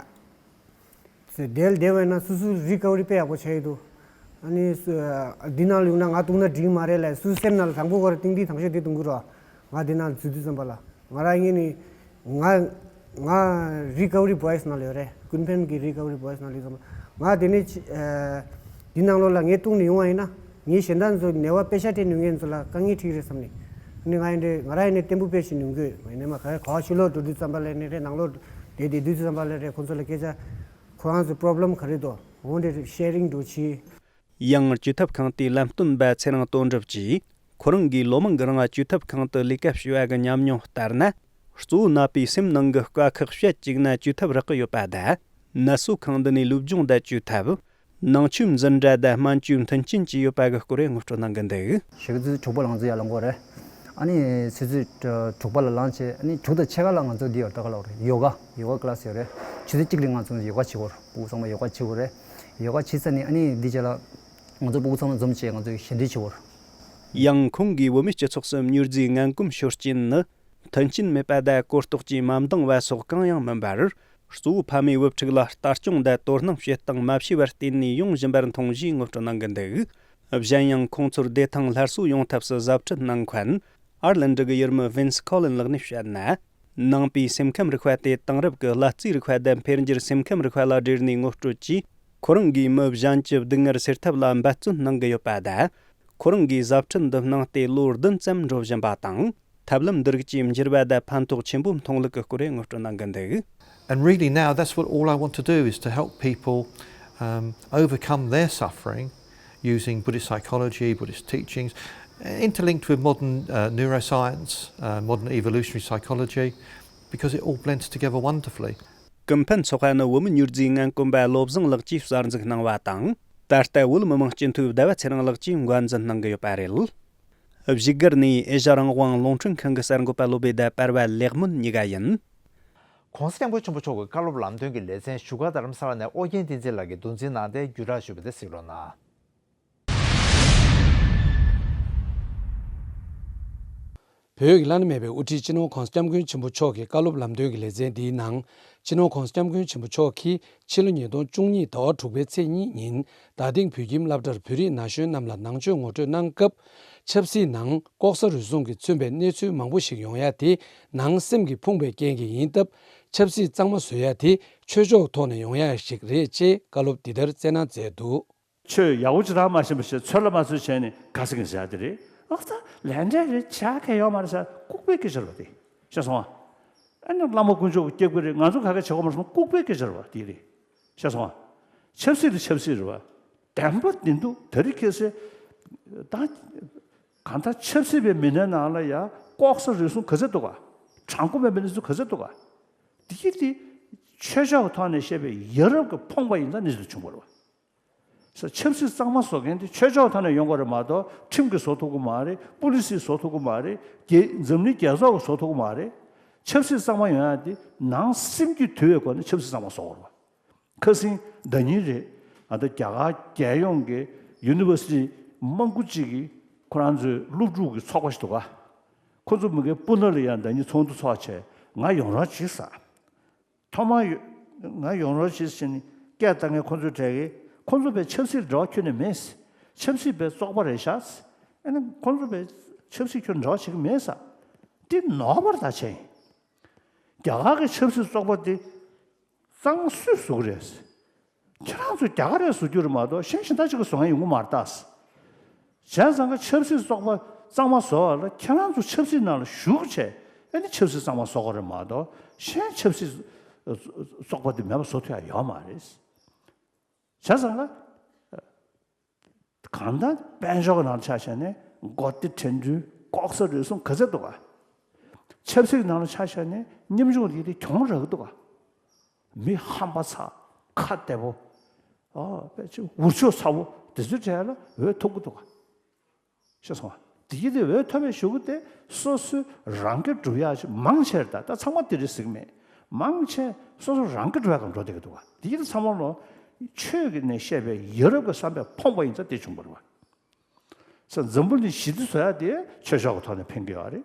དེ་བསྡད་པ་ན་སོ་སོ་རི་ཀ་བ་རི་དཔེ་ཡག་པོ་བྱས་ཡོད་འདུག། ཨ་ནི་སུ་ཨ་འདི་ནང་ལ་ཡོང་ན་ང་གཏུག་ན་འགྲིག་མ་རེད་ལབ། སོ་སོ་སེམས་ནང་ལ་དང་པོ་ཁོ་རང་ཏིང་ཏིང་དང་ཤོས་དེ་གཏོང་གི་རེད། ང་འདི་ནང་འཛུལ་དུས་ཙམ་པ་ལ་ང་རང་ངས་ནི་ང་ང་རི་ཀ་བ་རི་བོ་ཡི་སི་ནང་ལ་ཡོད་རེད། ཀུན་ཕན་གྱི་རི་ཀ་བ་རི་བོ་ཡི་སི་ནང་ལ་ཡོད་ཙམ་པ་ང་དེ་ནས་ཕྱི་ཨ་འདི་ནང་ལོགས་ལ་ངས་གཏུག་ནས་ཡོང་བ་ཡིན་ན། ངའི་གཞན་དག་ཚོ་ནད་པ་པེ་ཤ་སྤྲད་ནུས་མཁན་ཚོ་ལ་དཀའ་ངལ་འཕྲད་ཀྱི་རེད་བསམ་ནས། ཨ་ནི་ང་ཡིན་དེ་ང་རང་ཡིན་ནས་བརྟན་པོ་དཔེ་ཞིག་ནུས་དགོས་མ་ཡིན་ནས་མ་ག་ག་བ་ཕྱི་ལོགས་འགྲོ་དུས་ཙམ་པ་ལ་ནི་རེད། ནང་ལོགས་བསྡད་བསྡད་དུས་ཙམ་པ་ལ་རེད། ཁོང་ཚོ་ལ་སྐད་ཆ་ཁོ་རང་ཚོ་པོ་རོབ་ལེམ་ག་རེ་འདུག་འོང་དེ་ཤེ་རིང་འགྲོ་བྱེད། ཡང་བཅོས་ཐབས་ཁང་དེའི་ལམ་སྟོན་པ་ཚེ་རིང་དོན་གྲུབ་ཀྱིས་ཁོ་རང་གིས་ལོ་མང་གི་རིང་བཅོས་ཐབས་ཁང་དུ་ལས་ཀ་བྱས་པ་གི་ཉམས་མྱོང་ལྟར་ན། གཙོ་བོ་ནད་པའི་སེམས་ནང་གི་དཀའ་ཁག་བཤད་བཅུག་ན་བཅོས་ཐབས་རག་གི་ཡོད་པ་དང་། ནད་གསོ་ཁང་འདི་ནས་ལུས་སྦྱོང་དང་བཅོས་ཐབས། ནང་ཆོས་འཛིན་གྲྭ་དང་སྨན་བཅོས་མཐུན་རྐྱེན་བཅས་ཡོད་པ་གི་སྐོར་ངོ་སྤྲོད་གནང་གི་འདུག། ཞེ་གི་ཚོས་དྲུག་པ་ལ་ང་ཚོ་ཡར་ལངས་དགོས་རེད། ཨ་ནི་ཆུ་ཚོད་དྲུག་པ་ལ་ལངས་བྱས་ཨ་ནི་དྲུག་དང་ཕྱེད་ཀ་ལ་ང་ཚོ་འདི་ཡོད་ད་ག་ལ་རེད། ཡོ་ག་ཡོ་ག་ཀི་ལ་སི་ཡོད་རེད། ཆུ་ཚོད་གཅིག་ལ་ང་ཚོ་ཡོ་ག་བྱེད་དགོས་རེད། སྤུ་གུ་ཚང་མ་ཡོ་ག་བྱེད་དགོས་རེད། ཡོ་ག་བྱེད་ཚར་ནས་ཨ་ནི་འདི་རྗེས་ལ་ང་ཚོ་སྤུ་གུ་ཚང་མ་འཛོམས་བྱས་ང་ཚོ་ཞལ་འདྲིས་བྱེད་དགོས་རེད། ཡང་ཁོང་གིས་བོད་མིའི་སྤྱི་ཚོགས་སུ་མྱོས་རྫས་ངན་གོམས་ཤོར་རྐྱེན་ནི། མཐུན་རྐྱེན་མེད་པ་དང་གོ་རྟོགས་ཀྱིས་མ་འདང་བ་སོགས་གང་ཡང་མིན་པར། གཙོ་བོ་ཕ་མས་བུ་ཕྲུག་ལ་ལྟ་སྐྱོང་དང་དོ་སྣང་བྱེད་སྟངས་མ་ཤེས་པར་བརྟེན་ནས་ཡོང་བཞིན་པར་མཐོང་ཞེས་ངོ་སྤྲོད་གནང་གི་འདུག། གཞན་ཡང་ཁོང་ཚོར་བདེ་ཐང་སླར་གསོ་ཡོང་ཐབས་སུ་གཟབ་ཁྲིད་གནང་མཁན་ཨར་ལན་ཌི་གི་ཡུལ་མི་ཝིན་སི་ཁོ་ལིན་ལགས་ནས་བཤད་ན། ནང་པའི་སེམས་ཁམས་རིག་པ་དེ་དེང་རབས་ཀྱི་ཀླད་རྩའི་རིག་པ་དང་འཕེལ་འགྱུར་སེམས་ཁམས་རིག་པ་ལ་སྦྲེལ་ནས་ངོ་སྤྲོད་ཀྱིས། ཁོ་རང་གིས་མི་གཞན་གྱི་སྡུག་བསྔལ་སེལ་ཐབས་ལ་འབད་བརྩོན་གནང་གི་ཡོད་པ་དང་། ཁོ་རང་གིས་གཟབ་ཁྲིད་འདི་གནང་སྟེ་ལོ་བདུན་ཙམ་འགྲོ་བཞིན་པ་དང་། ཐབས་ལམ་འདི་རིགས་ཀྱི་འགྱུར་བ་དང་ཕན་ཐོགས་ཆེན་པོ་མཐོང་ལུགས་ཀྱི་སྐོར་ངོ་སྤྲོད་གནང་གི་འདུག། And really now that's what all I want to do is to help people um, overcome their suffering using Buddhist psychology, Buddhist teachings, interlinked with modern uh, neuroscience, uh, modern evolutionary psychology, because it all blends together wonderfully. ཀུན་ཕན་ཚོགས་པ་ནི་བོད་མི་མྱོས་རྫས་ངན་གོམས་པ་བློ་བཟང་ལགས་ཀྱིས་གསར་འཛུགས་གནང་བ་དང་། ད་ལྟ་བོད་མི་མང་སྤྱི་འཐུས་ཟླ་བ་ཚེ་རིང་ལགས་ཀྱིས་འགོ་འཛིན་གནང་གི་ཡོད་པ་རེད། བཞུགས་སྒར་ནས་ཨེ་ཤ་རང་དབང་རླུང་འཕྲིན་ཁང་གི་གསར་འགོད་པ་བློ་བྷེ་དང་པར་བ་ལེགས་སྨོན་གཉིས་ཀ་ཡིན། ྋགོང་ས་ྋསྐྱབས་མགོན་ཆེན་པོ་མཆོག་གི་བཀའ་སློབ་ལམ་སྟོན་གྱི་ལེ་ཚན་བཞུགས་སྒར་རྡ་རམ་ས་ལ་ནས་ཨོ་རྒྱན་བསྟན་འཛིན་ལགས་ཀྱིས་བསྡུས་རྩིས་གནང་སྟེ་བརྒྱུད་བསྒྲགས་ཞུས་པ་དེ་གཟིགས་རོགས་གནང་། བོད་ཀྱི་བླ་ན་མེད་པའི་དབུ་ཁྲིད་སྤྱི་ནོར་༧གོང་ས་༧སྐྱབས་མགོན་ཆེན་པོ་མཆོག་གི་བཀའ་སློབ་ལམ་སྟོན་གྱི་ལེ་ཚན་འདིའི་ནང་། སྤྱི་ནོར་༧གོང་ས་༧སྐྱབས་མགོན་ཆེན་པོ་མཆོག་གིས་ཕྱི་ལོ་ཉིས་སྟོང་བཅུ་གཉིས་ཟླ་བ་དྲུག་པའི་ཚེས་གཉིས་ཉིན་རྡ་སྟེང་བོད་ཁྱིམ་སློབ་གྲྭར་བོད་རིགས་ན་གཞོན་རྣམས་ལ་ནང་ཆོས་ངོ་སྤྲོད་གནང་སྐབས། ཆབ་སྲིད་ནང་ལྐོག་ཟ་རུལ་སུངས་ཀྱིས་མཚོན་པའི་གནས་ཚུལ་མང་པོ་ཞིག་ཡོང་ཡ་དེ་ནང་སེམས་ཀྱིས་ཕོངས་པའི་རྐྱེན་གྱིས་ཡིན་སྟབས། ཆབ་སྲིད་གཙང་མ་བཟོ་ཡ་དེ་ཆོས་ཕྱོགས་ཐོག་ནས་ཡོང་ཡ་ཞིག་རེད་ཅེས་བཀའ་སློབ་འདི་ལྟར་སྩལ་གནང་མཛད་འདུག། ཆོས་ཡག་པོ་ཅིག་རག་མ་ཤེས་པ་ཞིག་ཚོད་ལ་མ་ཚོད་བྱས་ནས་ག་ཟེར་གི་ཟེར་ཡ་དེ་རེད། ཨ་ཙ་ལས་འབྲས་རེད་བྱ་གལ་ཡོད་མ་རེད་ཟེར་ལྐུགས་པའི་སྐད་ཆ་རེད་བ་དེ། ཤེས་སོང་ཨ། ཨ་ནི་བླ་མ་དཀོན་མཆོག་གི་སྐྱབས་ཀྱི་རེད། ང་ཚོ་ག་གེ་བྱེད་དགོས་མ་རེད་སོང་ལྐུགས་པའི་སྐད་ཆ་རེད་བ་དེ་རེད། ཤེས་སོང་ཨ། ཆབ་སྲིད་དེ་ཆབ་སྲིད་རེད་བ། བདེན་པ་བདེན་འདུག་དེ་རིང་ཁ་སང་ད་གང་ལྟར་ཆབ་སྲིད་པའི་མི་སྣའི་ནང་ལ་ཡ་ལྐོག་ཟ་རུལ་སུངས་ག་ཚད་འདུག་ག་དྲང་པོ་མེད་པའི་གནས་ཚུལ་ག་ཚད་འདུག་ག་དེ་གི་དེ་ཆོས་ཕྱོགས་ཀྱི་ཐོག་ནས་བཤད་པའི་ཡ་རབས་ཀྱི་ཕོངས་པ་ཡིན་ཙང་གནས་ཚུལ་བྱུང་བ་རེད་བ། ས་ཆབ་སྲིད་གཙང་མ་བཟོ་མཁན་དེ་ཆོས་ཕྱོགས་ཐོག་ནས་ཡོང་དགོས་རེད་མ་གཏོགས་ཁྲིམས་ཀྱིས་བཟོ་ཐུབ་ཀྱི་མ་རེད། པུ་ལི་སིས་བཟོ་ཐུབ་ཀྱི་མ་རེད། རྒྱལ་འཛམ་གླིང་རྒྱལ་ཚོགས་ཀྱིས་བཟོ་ཐུབ་ཀྱི་མ་རེད། ཆབ་སྲིད་གཙང་མ་ཡོང་ཡ་དེ་ནང་སེམས་རྒྱུད་དུལ་བའི་སྒོ་ནས་ཆབ་སྲིད་གཙང་མ་བཟོ་དགོས་རེད་བ། ཁ་སང་ཟླ་ཉིན་རེད། ང་ཚོ་རྒྱ་གར་རྒྱལ་ཡོངས་ཀྱི་ཡུ་ནི་ཝར་སི་ཊི་མང་པོ་ཅིག་གིས་ཁོ་རང་ཚོའི་སློབ་ཕྲུག་གི་ཚོགས་པ་ཞིག་འདུག་ག་ཁོ་ཚོ་མི་སྒེར་སྤུ་ན་ལ་ཡང་ཟླ་ཉིན་ཚོགས་འདུ་ཚོགས་བྱས་ང་ཡོང་རོགས་བྱེད་ཟེར། ཐོག་མར་ཡོ་ང་ཡོང་རོགས་བྱེད་ཟེར་ནས་སྐད་བཏང་མཁན་ཁོ་ཚོའི་གྲས་ཀྱིས་ཁོ་ཚོ་བས་ཆབ་སྲིད་འབྲེལ་བ་ཁྱོན་ནས་མེད། ཆབ་སྲིད་པའི་བཙོག་པ་རེད་ཤག་ཨ་ནི་ཁོ་ཚོ་བས་ཆབ་སྲིད་ཁྱོན་འབྲེལ་བ་བྱེད་ཀྱི་མེད་ཟེར། འདི་ནོར་བ་རེད་ད་བྱས། རྒྱ་གར་གྱི་ཆབ་སྲིད་བཙོག་པ་འདི་གཙང་སུས་བཟོ་གི་རེད། ཁྱེད་རང་ཚོ་རྒྱ་གར་རེད་བཟོ་རྒྱུ་རེད་མ་གཏོགས་གཞན་གཞན་དག་ཅིག་གིས་བཟོ་མཁན་ཡོང་གི་མ་རེད་ད། བྱས་ཙང་ཀ་ཆབ་སྲིད་བཙོག་པ་གཙང་མ་བཟོ་བ་ལ་ཁྱེད་རང་ཚོ་ཆབ་སྲིད་ནང་ལ་ཞུགས་བྱས་ཨ་ནི་ཆབ་སྲིད་གཙང་མ་བཟོ་དགོས་རེད་མ་གཏོགས་གཞན་ཆབ་སྲིད་བཙོག་པ་འདི་མེད་པ་བཟོ་ཐུབ་ཡ་ཡོད་མ་རེད། བྱས་ཙང་ཀ་གང་ལྟར་དཔལ་འབྱོར་གྱི་ནང་ཆ་བཞག་ནས་མགོ་བདེ་དྲན་འགྲུལ་ལྐོག་ཟ་རུལ་སུངས་ག་ཚད་འདུག་ག་ཆབ་སྲིད་ནང་ལ་ཆ་བཞག་ནས་ཉམ་ཆུང་དེ་དེ་གྱོང་རག་གི་འདུག་ག་མི་ཧམ་པ་ཚ་ཁ་བདེ་པོ། ཨ་དཔེ་ཆ་འུར་ཆོག་ཚ་པོ་དེ་ཚོའི་གྲས་ལ་འོས་ཐོབ་གི་འདུག་ག་ཤེས་སོང་ང་། དེ་ཡིན་དུས་འོས་ཐོབ་པའི་གཞུག་གུ་དེ་སོ་སོའི་རང་སྐྱོང་སྒྲུབ་ཡག་ཅིག་མང་ཆེར་ད་ད་ཚང་མ་དེ་རེད་ཟེར་གི་མེད། མང་ཆེ་སོ་སོ་རང་སྐྱོང་སྒྲུབ་ཡག་གམ་འགྲོ་བསྡད་ཀྱི་འདུག་ག་དེ་ཡིན་དུས་ཚང་མ་ལོ་ཆོས་ཀྱི་ནས་བཤད་པའི་ཡ་རབས་ཀྱི་བསམ་པའི་ཕོངས་པ་ཡིན་ཙང་དེ་བྱུང་བ་རེད་བ། ས་འཛམ་བུ་གླིང་ཞི་བདེ་བཟོ་ཡག་དེ་ཆོས་ཕྱོགས་ཀྱི་ཐོག་ནས་ཕན་གྱི་ཡོད་རེད།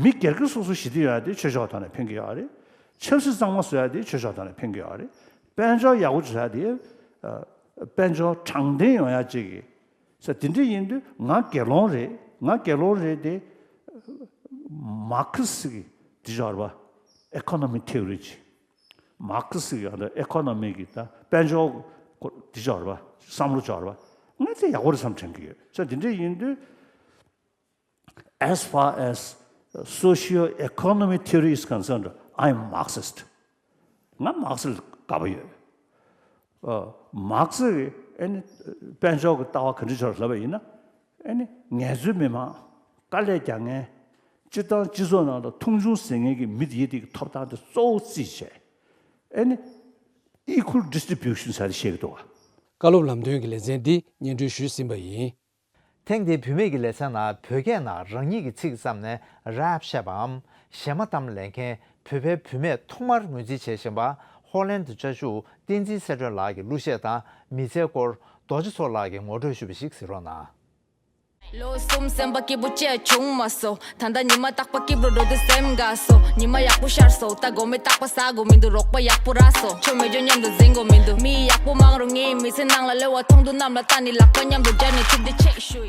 མི་སྒེར་གྱི་སོ་སོ་ཞི་བདེ་ཡོང་ཡག་དེ་ཆོས་ཕྱོགས་ཐོག་ནས་ཕན་གྱི་ཡོད་རེད། ཆབ་སྲིད་གཙང་མ་བཟོ་ཡག་དེ་ཆོས་ཕྱོགས་ཐོག་ནས་ཕན་གྱི་ཡོད་རེད། དཔལ་འབྱོར་ཡག་པོ་བཟོ་ཡག་དེ་ཨ་དཔལ་འབྱོར་དྲང་བདེན་ཡོང་ཡག་ཅིག་གི་ས་དེ་འདྲ་ཡིན་དུས་ང་དགེ་སློང་རེད། ང་དགེ་སློང་རེད་དེ་མར་ཁེ་སི་གི་དེ་ཅོག་རེད་པ། ཨི་ཀོ་ནོ་མི་ཐེའོ་རི་ཅིག་མར་ཁེ་སི་གི་ཨ་ད་ཨི་ཀོ་ནོ་མི་གི་ད་དཔལ་འབྱོར་སྐོར་དེ་ཅོག་རེད་པ། བསམ་བློ་ཅོག་རེད་པ། ང་དེ་ཡག་པོ་རེད་བསམ་དྲན་གི་ཡོད། ས་དེ་འདྲ་ཡིན་དུས། As far as socio-economic theory is concerned, I am Marxist. ང་མར་ཁེ་སི་ལ་དགའ་པོ་ཡོད། ཨ་མར་ཁེ་སི་གི་ཨ་ནི་དཔལ་འབྱོར་གྱི་ལྟ་བ་ག་འདྲ་ཆགས་ལབ་པ་ཡིན་ན། ཨ་ནི་ངལ་རྩོལ་མི་མང་། དཀའ་ལས་རྒྱག་མཁན། སྤྱིར་བཏང་སྤྱི་ཚོགས་ནང་ལ་མཐོང་ཆུང་བཟོ་མཁན་གྱི་མི་དེ་ཡི་དེ་གི་ཐོབ་ཐང་དེ་གཙོ་བོ་བརྩིས་བྱས། ཨ་ནི་equal distribution ཟེར་བཤད་ཀྱི་འདུག་བ། བཀའ་སློབ་ལམ་སྟོན་གྱི་ལེ་ཚན་འདི་སྙན་སྒྲོན་ཞུས་ཟིན་པ་ཡིན། ཐེངས་འདིའི་བུད་མེད་ཀྱི་ལེ་ཚན་ནང་བོད་སྐད་ནང་རང་ཉིད་ཀྱི་ཚིག་བརྩམས་ནས་རེབ་བཤད་པའམ་གཞས་མ་གཏམ་ལེན་མཁན་བོད་པའི་བུད་མེད་ཐོག་མར་ངོས་འཛིན་བྱེད་བཞིན་པ་ཧོ་ལན་དུ་བཅའ་བཞུགས་བསྟན་འཛིན་གསལ་སྒྲོན་ལགས་ཀྱི་གླུ་གཞས་དང་མི་ཚེའི་སྐོར་རྡོ་རྗེ་མཚོ་ལགས་ཀྱིས་ངོ་སྤྲོད་ཞུས་པ་ཞིག་གཟིགས་རོགས་གནང་། ལོ་གསུམ་སེམས་པ་སྐྱིད་པོ་བཅས་བྱུང་མ་སོང་། ད་ལྟ་ཉི་མ་རྟག་པར་སྐྱིད་པོ་འགྲོ་དུས་སེམས་དགའ་སོང་། ཉི་མ་ཡག་པོ་ཤར་སོང་། ད་དགོང་མོའི་རྟག་པར་ཟ་དགོས་མི་འདུག་རོགས་པ་ཡག་པོ་རག་སོང་། ཆོ་མེད་ཆོ་མཉམ་དུ་འཛིང་དགོས་མི་འདུག་མི་ཡག་པོ་མང་རུང་ངའི་མི་ཚེ་ནང་ལ་གློ་བ་མཐོང་དུས་གནམ་ལ་བལྟས་ནས་ལག་པ་མཉམ་དུ་སྦྱར་ནས་ཐུག་འདི་ཆེ་ཤོས།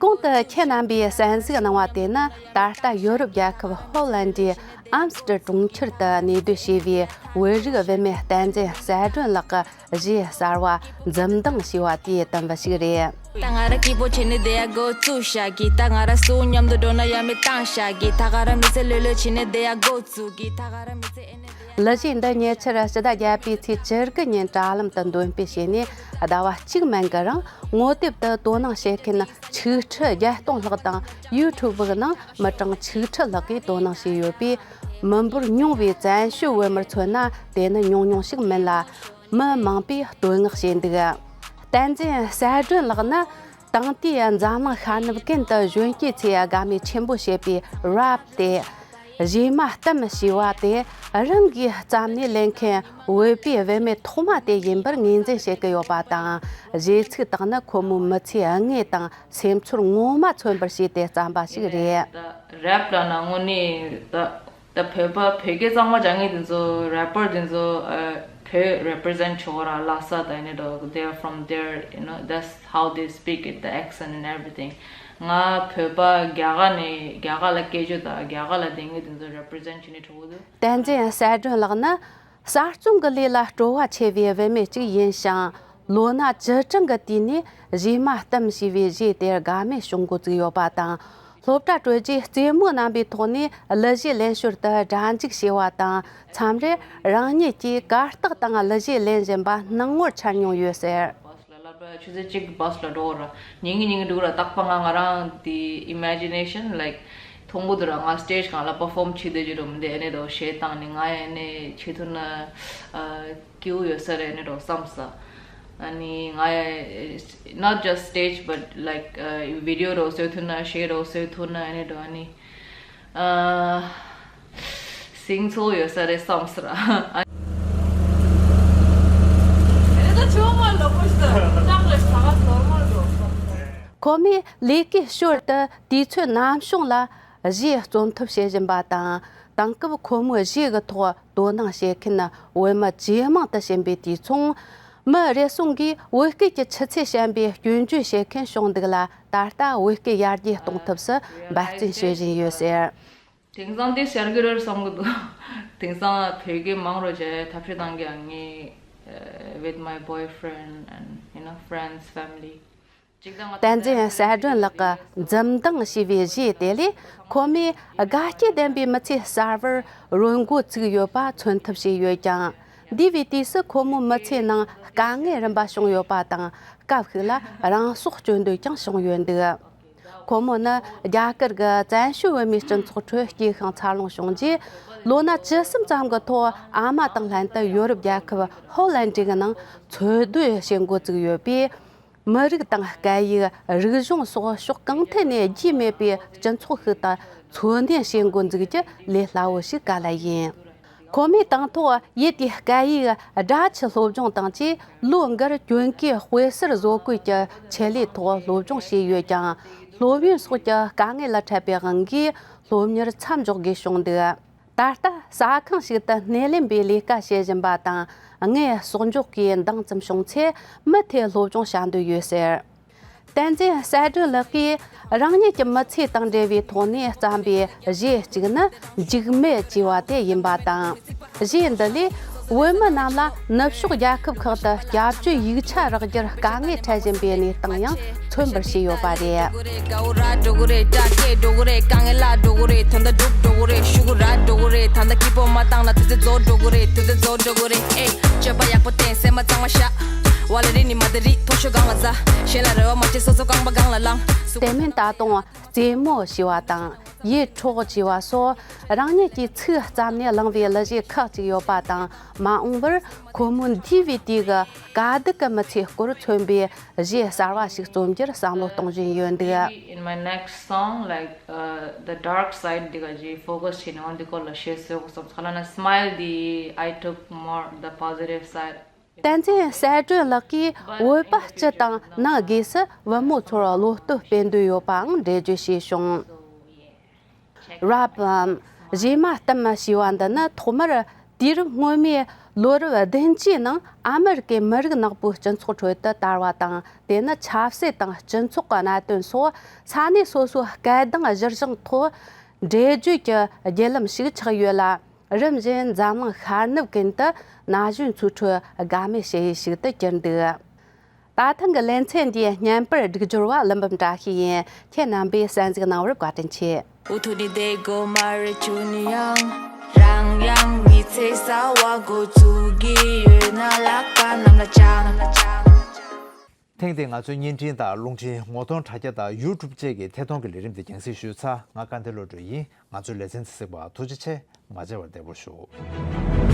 གོང་དུ་ཁྱེད་རྣམ་པས་གསན་གཟིགས་གནང་བ་དེ་ནི་ད་ལྟ་ཡོ་རོབ་རྒྱལ་ཁབ་ཧོ་ལན་ཌིའི་ཨམ་སི་ཏེར་གྲོང་ཁྱེར་དུ་གནས་སྡོད་བྱས་པའི་བོད་རིགས་བུད་མེད་བསྟན་འཛིན་གསལ་སྒྲོན་ལགས་ཀྱི་གཞས་གསར་བ་འཛུམ་མདངས་ཞེས་པ་དེའི་དུམ་བུ་ཞིག་རེད། ད་ང་ར་སྐྱིད་པོ་བྱས་ནས་བསྡད་ཡ་འགོ་བཙུགས་བཞག་གི། ད་ང་ར་སུ་མཉམ་དུ་འགྲོ་ན་ཡ་མི་བཏང་བཞག་གི། ད་ག་ར་མི་ཚེ་ལྷོད་ལྷོད་བྱས་ནས་བསྡད་ཡ་འགོ་བཙུགས་གི། ད་ག་ར་མི་ཚེ་ཨེ་ནས་བསྡད་ཡ། གླུ་གཞས་འདི་ཉེ་ཆར་ཕྱི་ཟླ་བརྒྱད་པའི་ཚེས་བཅུ་དགུ་ཉིན་དྲ་ལམ་དུ་འདོན་སྤེལ་བྱས་ནས་ཟླ་བ་གཅིག་མན་གྱི་རིང་ངོ་དེབ་ཏུ་དོ་སྣང་བྱེད་མཁན་ཆིག་ཁྲི་བརྒྱད་སྟོང་ལྷག་དང་ཡུ་ཊུབ་གི་ནང་མི་གྲངས་ཆིག་ཁྲི་ལྷག་གིས་དོ་སྣང་བྱས་ཡོད་པས། མི་འབོར་ཉུང་བའི་བཙན་བྱོལ་བོད་མིར་མཚོན་ན་དེ་ནི་ཉུང་ཉུང་ཞིག་མིན་ལ། མི་མང་པོས་བསྟོད་བསྔགས་བྱས་འདུག་བསྟན་འཛིན་གསལ་སྒྲོན་ལགས་ནི་དེང་དུས་འཛམ་གླིང་ཤར་ནུབ་ཀུན་ཏུ་གཞོན་སྐྱེས་ཚོས་དགའ་མོས་ཆེན་པོ་བྱེད་པའི་རེབ་སྟེ། གཞས་མ་གཏམ་ཞེས་པ་དེ་རང་གིས་བརྩམས་ནས་ལེན་མཁན་བོད་པའི་བུད་མེད་ཐོག་མ་དེ་ཡིན་པར་ངོས་འཛིན་བྱེད་ཀྱི་ཡོད་པ་དང་། གཞས་ཚིག་དག་ནི་ཁོ་མོའི་མི་ཚེའི་དངོས་དང་སེམས་ཚོར་ངོ་མ་མཚོན་པར་བྱས་ཏེ་བརྩམས་པ་ཞིག་རེད། ད་རེབ་ལབ་ན་དངོས་གནས་ད་ད་བོད་པ་བོད་སྐད་གཙང་མ་སྦྱང་མཁན་དེ་ཚོ་རེ་པར་དེ་ཚོ་ཨ་བོད་རེ་པི་རི་ཛེན་ཊི་བྱེད་དགོས་ར། ལྷ་ས་དང་ནི་འགྲོ། They are from there, you know, that's how they speak it, the accent and everything. ང་བོད་པ་རྒྱ་གར་ནས་རྒྱ་གར་ལ་སྐད་ཆ་དང་རྒྱ་གར་ལ་བསྡད་མཁན་དེ་ཚོ་རེ་པི་རི་ཛེན་ཊི་བྱེད་ནི་འགྲོ་གི་འདུག་བསྟན་འཛིན་གསལ་སྒྲོན་ལགས་ནི་གསར་རྩོམ་གྱི་ལས་ལ་སྤྲོ་བ་ཆེ་བའི་བུད་མེད་ཅིག་ཡིན་ཞིང་། ལོ་ན་བཅུ་གྲངས་ཀྱི་དུས་ནས་གཞས་མ་གཏམ་ཞེས་པའི་གཞས་དེར་དགའ་མོས་བྱུང་འགོ་བཙུགས་ཡོད་པ་དང་། སློབ་གྲྭ་གྲོལ་རྗེས་རྩེད་མོ་རྣམ་པའི་ཐོག་ནས་གླུ་གཞས་ལེན་ཞོར་དུ་སྒྲ་འཇུག་བྱས་པ་དང་། མཚམས་རེར་རང་ཉིད་ཀྱིས་གར་སྟེགས་སྟེང་གླུ་གཞས་ལེན་བཞིན་པ་སྣང་ངོར་འཆར་མྱོང་ཡོད་ཟེར། བྷ་སི་ལ་ལབ་པ་ཆུ་ཚོད་གཅིག་བྷ་སི་ལ་འགྲོ་ར། ཉིན་གྱི་ཉིན་གྱི་འགྲོ་ར། རྟག་པར་ང་ང་རང་དེ་ཨི་མེ་ཇི་ནེ་ཤན་ལའིཀ་ ཕུང་པོ་དུ་ར་ང་སི་ཊེ་ཇི་སྒང་ལ་པར་ཕོམ་བྱེད་བསྡད་ཀྱི་རུ་མི་འདི་ཨེ་ནི་རོ་ཞེས་བཏང་ནི་ང་ཡ་ཨེ་ནི་བྱེད་ཐུབ་ན་ཨ་སྐྱིད་པོ་ཡོད་ས་རེད་ཨེ་ནི་རོ་བསམ་ས། ཨ་ནི་ང་ཡ་not just stage but like video རོ་བཟོས་ཐུབ་ན་གཞས་རོ་བཟོས་ཐུབ་ན་ཨེ་ནི་རོ་ཨ་ནི་ཨ་སིང་ཚོ་ཡོད་ས་རེད་བསམ་ས་ར། ཁོ་མོས་ལས་ཀའི་ཞོར་དུ་དུས་ཚོད་ནམ་བྱུང་ལ་གཞས་རྩོམ་ཐབས་བྱེད་བཞིན་པ་དང་། དེང་སྐབས་ཁོ་མོའི་གཞས་ཀྱི་ཐོག་དོ་སྣང་བྱེད་མཁན་བོད་མི་ཇེ་མང་དུ་ཕྱིན་པའི་དུས་མཚུངས། མི་རེ་ཟུང་གིས་བོད་སྐད་ཀྱི་ཆུ་ཚད་ཞན་པའི་སྐྱོན་བརྗོད་བྱེད་མཁན་བྱུང་འདུག་ལ། ད་ལྟ་བོད་སྐད་ཡར་རྒྱས་གཏོང་ཐབས་སུ་འབད་བརྩོན་བྱེད་བཞིན་ཡོད་ཟེར། དེང་སང་དེ་ཤར་གི་རེད་བསམ་གི་འདུག་དེང་སང་བོད་སྐད་མང་རུ་བྱས་ཐབས་ཤེས་བཏང་གི་ཡང་ངས་with my boyfriend and you know friends, family. བསྟན་འཛིན་གསལ་སྒྲོན་ལགས་ཀྱིས་འཛུམ་མདངས་ཞེས་པའི་གཞས་དེ་ལས་ཁོ་མོས་དགའ་སྐྱིད་ལྡན་པའི་མི་ཚེ་གསར་བར་རོལ་འགོ་བཙུགས་ཡོད་པ་མཚོན་ཐབས་བྱས་ཡོད་ཀྱང་། འདས་པའི་དུས་སུ་ཁོ་མོའི་མི་ཚེའི་ནང་དཀའ་ངལ་རིམ་པ་བྱུང་ཡོད་པ་དང་། སྐབས་ཤིག་ལ་རང་སྲོག་གཅོད་འདོད་ཀྱང་བྱུང་ཡོད་འདུག་ཁོ་མོ་ནི་རྒྱ་གར་གྱི་བཙན་བྱོལ་བོད་མིའི་སྤྱི་ཚོགས་ཁྲོད་སྐྱེས་ཤིང་འཚར་ལོངས་བྱུང་རྗེས། ལོ་ན་བཅུ་གསུམ་ཙམ་གྱི་ཐོག་ཨ་མ་དང་ལྷན་དུ་ཡོ་རོབ་རྒྱལ་ཁབ་ཧོ་ལན་ཌི་གི་ནང་འཚོ་སྡོད་བྱེད་འགོ་བཙུགས་ཡོད་པས། མི་རིགས་དང་སྐད་ཡིག་རིག་གཞུང་སོགས་ཕྱོགས་གང་ཐད་ནས་རྒྱུས་མེད་པའི་སྤྱི་ཚོགས་ཤིག་ཏུ་འཚོ་སྡོད་བྱེད་འགོ་འཛུགས་རྒྱུ་ལས་སླ་བོ་ཞིག་ག་ལ་ཡིན། ཁོ་མོས་དང་ཐོག་ཡུལ་དེའི་སྐད་ཡིག་སྦྲ་ཆུ་སློབ་སྦྱོང་དང་བཅས། ལོ་འགར་གྱོན་གོས་དཔེ་གསར་བཟོ་བཀོད་ཀྱི་ཆེད་ལས་ཐོག་སློབ་སྦྱོང་བྱས་ཡོད་ཀྱང་། སློབ་ཡོན་སོགས་ཀྱི་དཀའ་ངལ་ལ་འཕྲད་པའི་དབང་གིས་སློབ་གཉེར་མཚམས་འཇོག་དགོས་བྱུང་འདུག་ད་ལྟ་ཟ་ཁང་ཞིག་ཏུ་སྣེ་ལེན་པའི་ལས་ཀ་བྱེད་བཞིན་པ་དང་། དངོས་ཟོག་འཇོག་གི་འདང་ཙམ་བྱུང་ཚེ་མུ་མཐུད་སློབ་སྦྱོང་བྱ་འདོད་ཡོད་ཟེར། བསྟན་འཛིན་གསལ་སྒྲོན་ལགས་ཀྱིས་རང་ཉིད་ཀྱི་མི་ཚེ་དང་འབྲེལ་བའི་ཐོག་ནས་བརྩམས་པའི་གཞས་གཅིག་ནི་འཇིགས་མེད་ཅེས་པ་དེ་ཡིན་པ་དང་། གཞས་འདི་ལས་བོད་མི་རྣམས་ལ་ནུབ་ཕྱོགས་རྒྱལ་ཁབ་ཁག་ཏུ་སྐྱབས་བཅོལ་ཡིག་ཆ་རག་རྒྱུར་དཀའ་ངལ་འཕྲད་བཞིན་པའི་གནས་སྟངས་ཡང་མཚོན་པར་བྱས་ཡོད་པ་རེད། དེ་མིན་ད་དུང་རྩེད་མོ་ཞེས་པ་དང་། ཡིད་འཕྲོག་ཅེས་པ་སོགས་རང་ཉིད་ཀྱིས་ཚིག་བརྩམས་ནས་བླངས་པའི་གླུ་གཞས་ཁག་ཅིག་ཡོད་པ་དང་། མ་འོངས་པར་ཁོ་མོའི་འདས་པའི་དུས་ཀྱི་དཀའ་སྡུག་གི་མི་ཚེའི་སྐོར་མཚོན་པའི་གཞས་གསར་བ་ཞིག་རྩོམ་རྒྱུར་བསམ་བློ་གཏོང་བཞིན་ཡོད་འདུག In my next song, like, uh, the dark side འདི་ག་གཞས་focus བྱས་ནས་འོ་འདི་སྐོར་ལ་བཤད་སྲོལ་བསམ་ཚ་ལ་ན་smile འདི། I took more the positive side. བསྟན་འཛིན་གསལ་སྒྲོན་ལགས་ཀྱིས་བོད་པ་སྤྱི་དང་ནང་སྒོས་སུ་བུ་མོ་ཚོར་བློ་སྟོབས་སྤེལ་འདོད་ཡོད་པའང་འགྲེལ་བརྗོད་བྱས་བྱུང་། རབ་བམ། གཞས་མ་གཏམ་ཞེས་པ་འདི་ནི་ཐོག་མར་དུས་རབས་སྔོན་མའི་ལོ་རབས་བདུན་ཅུའི་ནང་ཨ་མེ་རི་ཀའི་མི་རིགས་ནག་པོའི་སྤྱི་ཚོགས་ཁྲོད་དུ་དར་བ་དང་། དེ་ནི་ཆབ་སྲིད་དང་སྤྱི་ཚོགས་ཀྱི་གནད་དོན་སོགས་ས་གནས་སོ་སོའི་སྐད་གདངས་གཞིར་བཟུང་ཐོག་འགྲེལ་བརྗོད་ཀྱི་བརྒྱུད་ལམ་ཞིག་ཆགས་ཡོད་ལ། རིམ་བཞིན་འཛམ་གླིང་ཤར་ནུབ་ཀུན་ཏུ་ན་གཞོན་ཚོའི་ཁྲོད་དགའ་མོས་བྱེད་ཡུལ་ཞིག་ཏུ་གྱུར་འདུག་ད་ཐེངས་ཀྱི་ལེ་ཚན་འདིའི་བརྙན་པར་སྒྲིག་སྦྱོར་བ་ཀླུ་འབུམ་བཀྲ་ཤིས་ཡིན། ཁྱེད་རྣམ་པས་གསན་གཟིགས་གནང་བར་བཀའ་དྲིན་ཆེ། འུ་ཐུག་ནི་བསྡད་དགོས་མ་རེད་ཆུ་ནི་ཡང་། རང་ཡང་མི་ཚེ་གསར་བ་འགོ་བཙུགས་ཀྱི་ཡོད་ན་ལག་པ་གནམ་ལ་བརྐྱངས། ཐེངས་འདིའི་ང་ཚོའི་བརྙན་འཕྲིན་དང་རླུང་འཕྲིན་ངོ་གདོང་དྲ་རྒྱ་དང་ཡུ་ཊུབ་བཅས་ཀྱི་ཐད་གཏོང་གི་ལས་རིམ་འདི་རྒྱང་སྲིང་ཞུས་ཚར། ང་སྐལ་ལྡན་བློ་གྲོས་ཡིན། ང་ཚོའི་ལེ་ཚན་འདི་གཟིགས་པར་ཐུགས་རྗེ་ཆེ། མ་མཇལ་བར་བདེ་པོ་བཞུགས།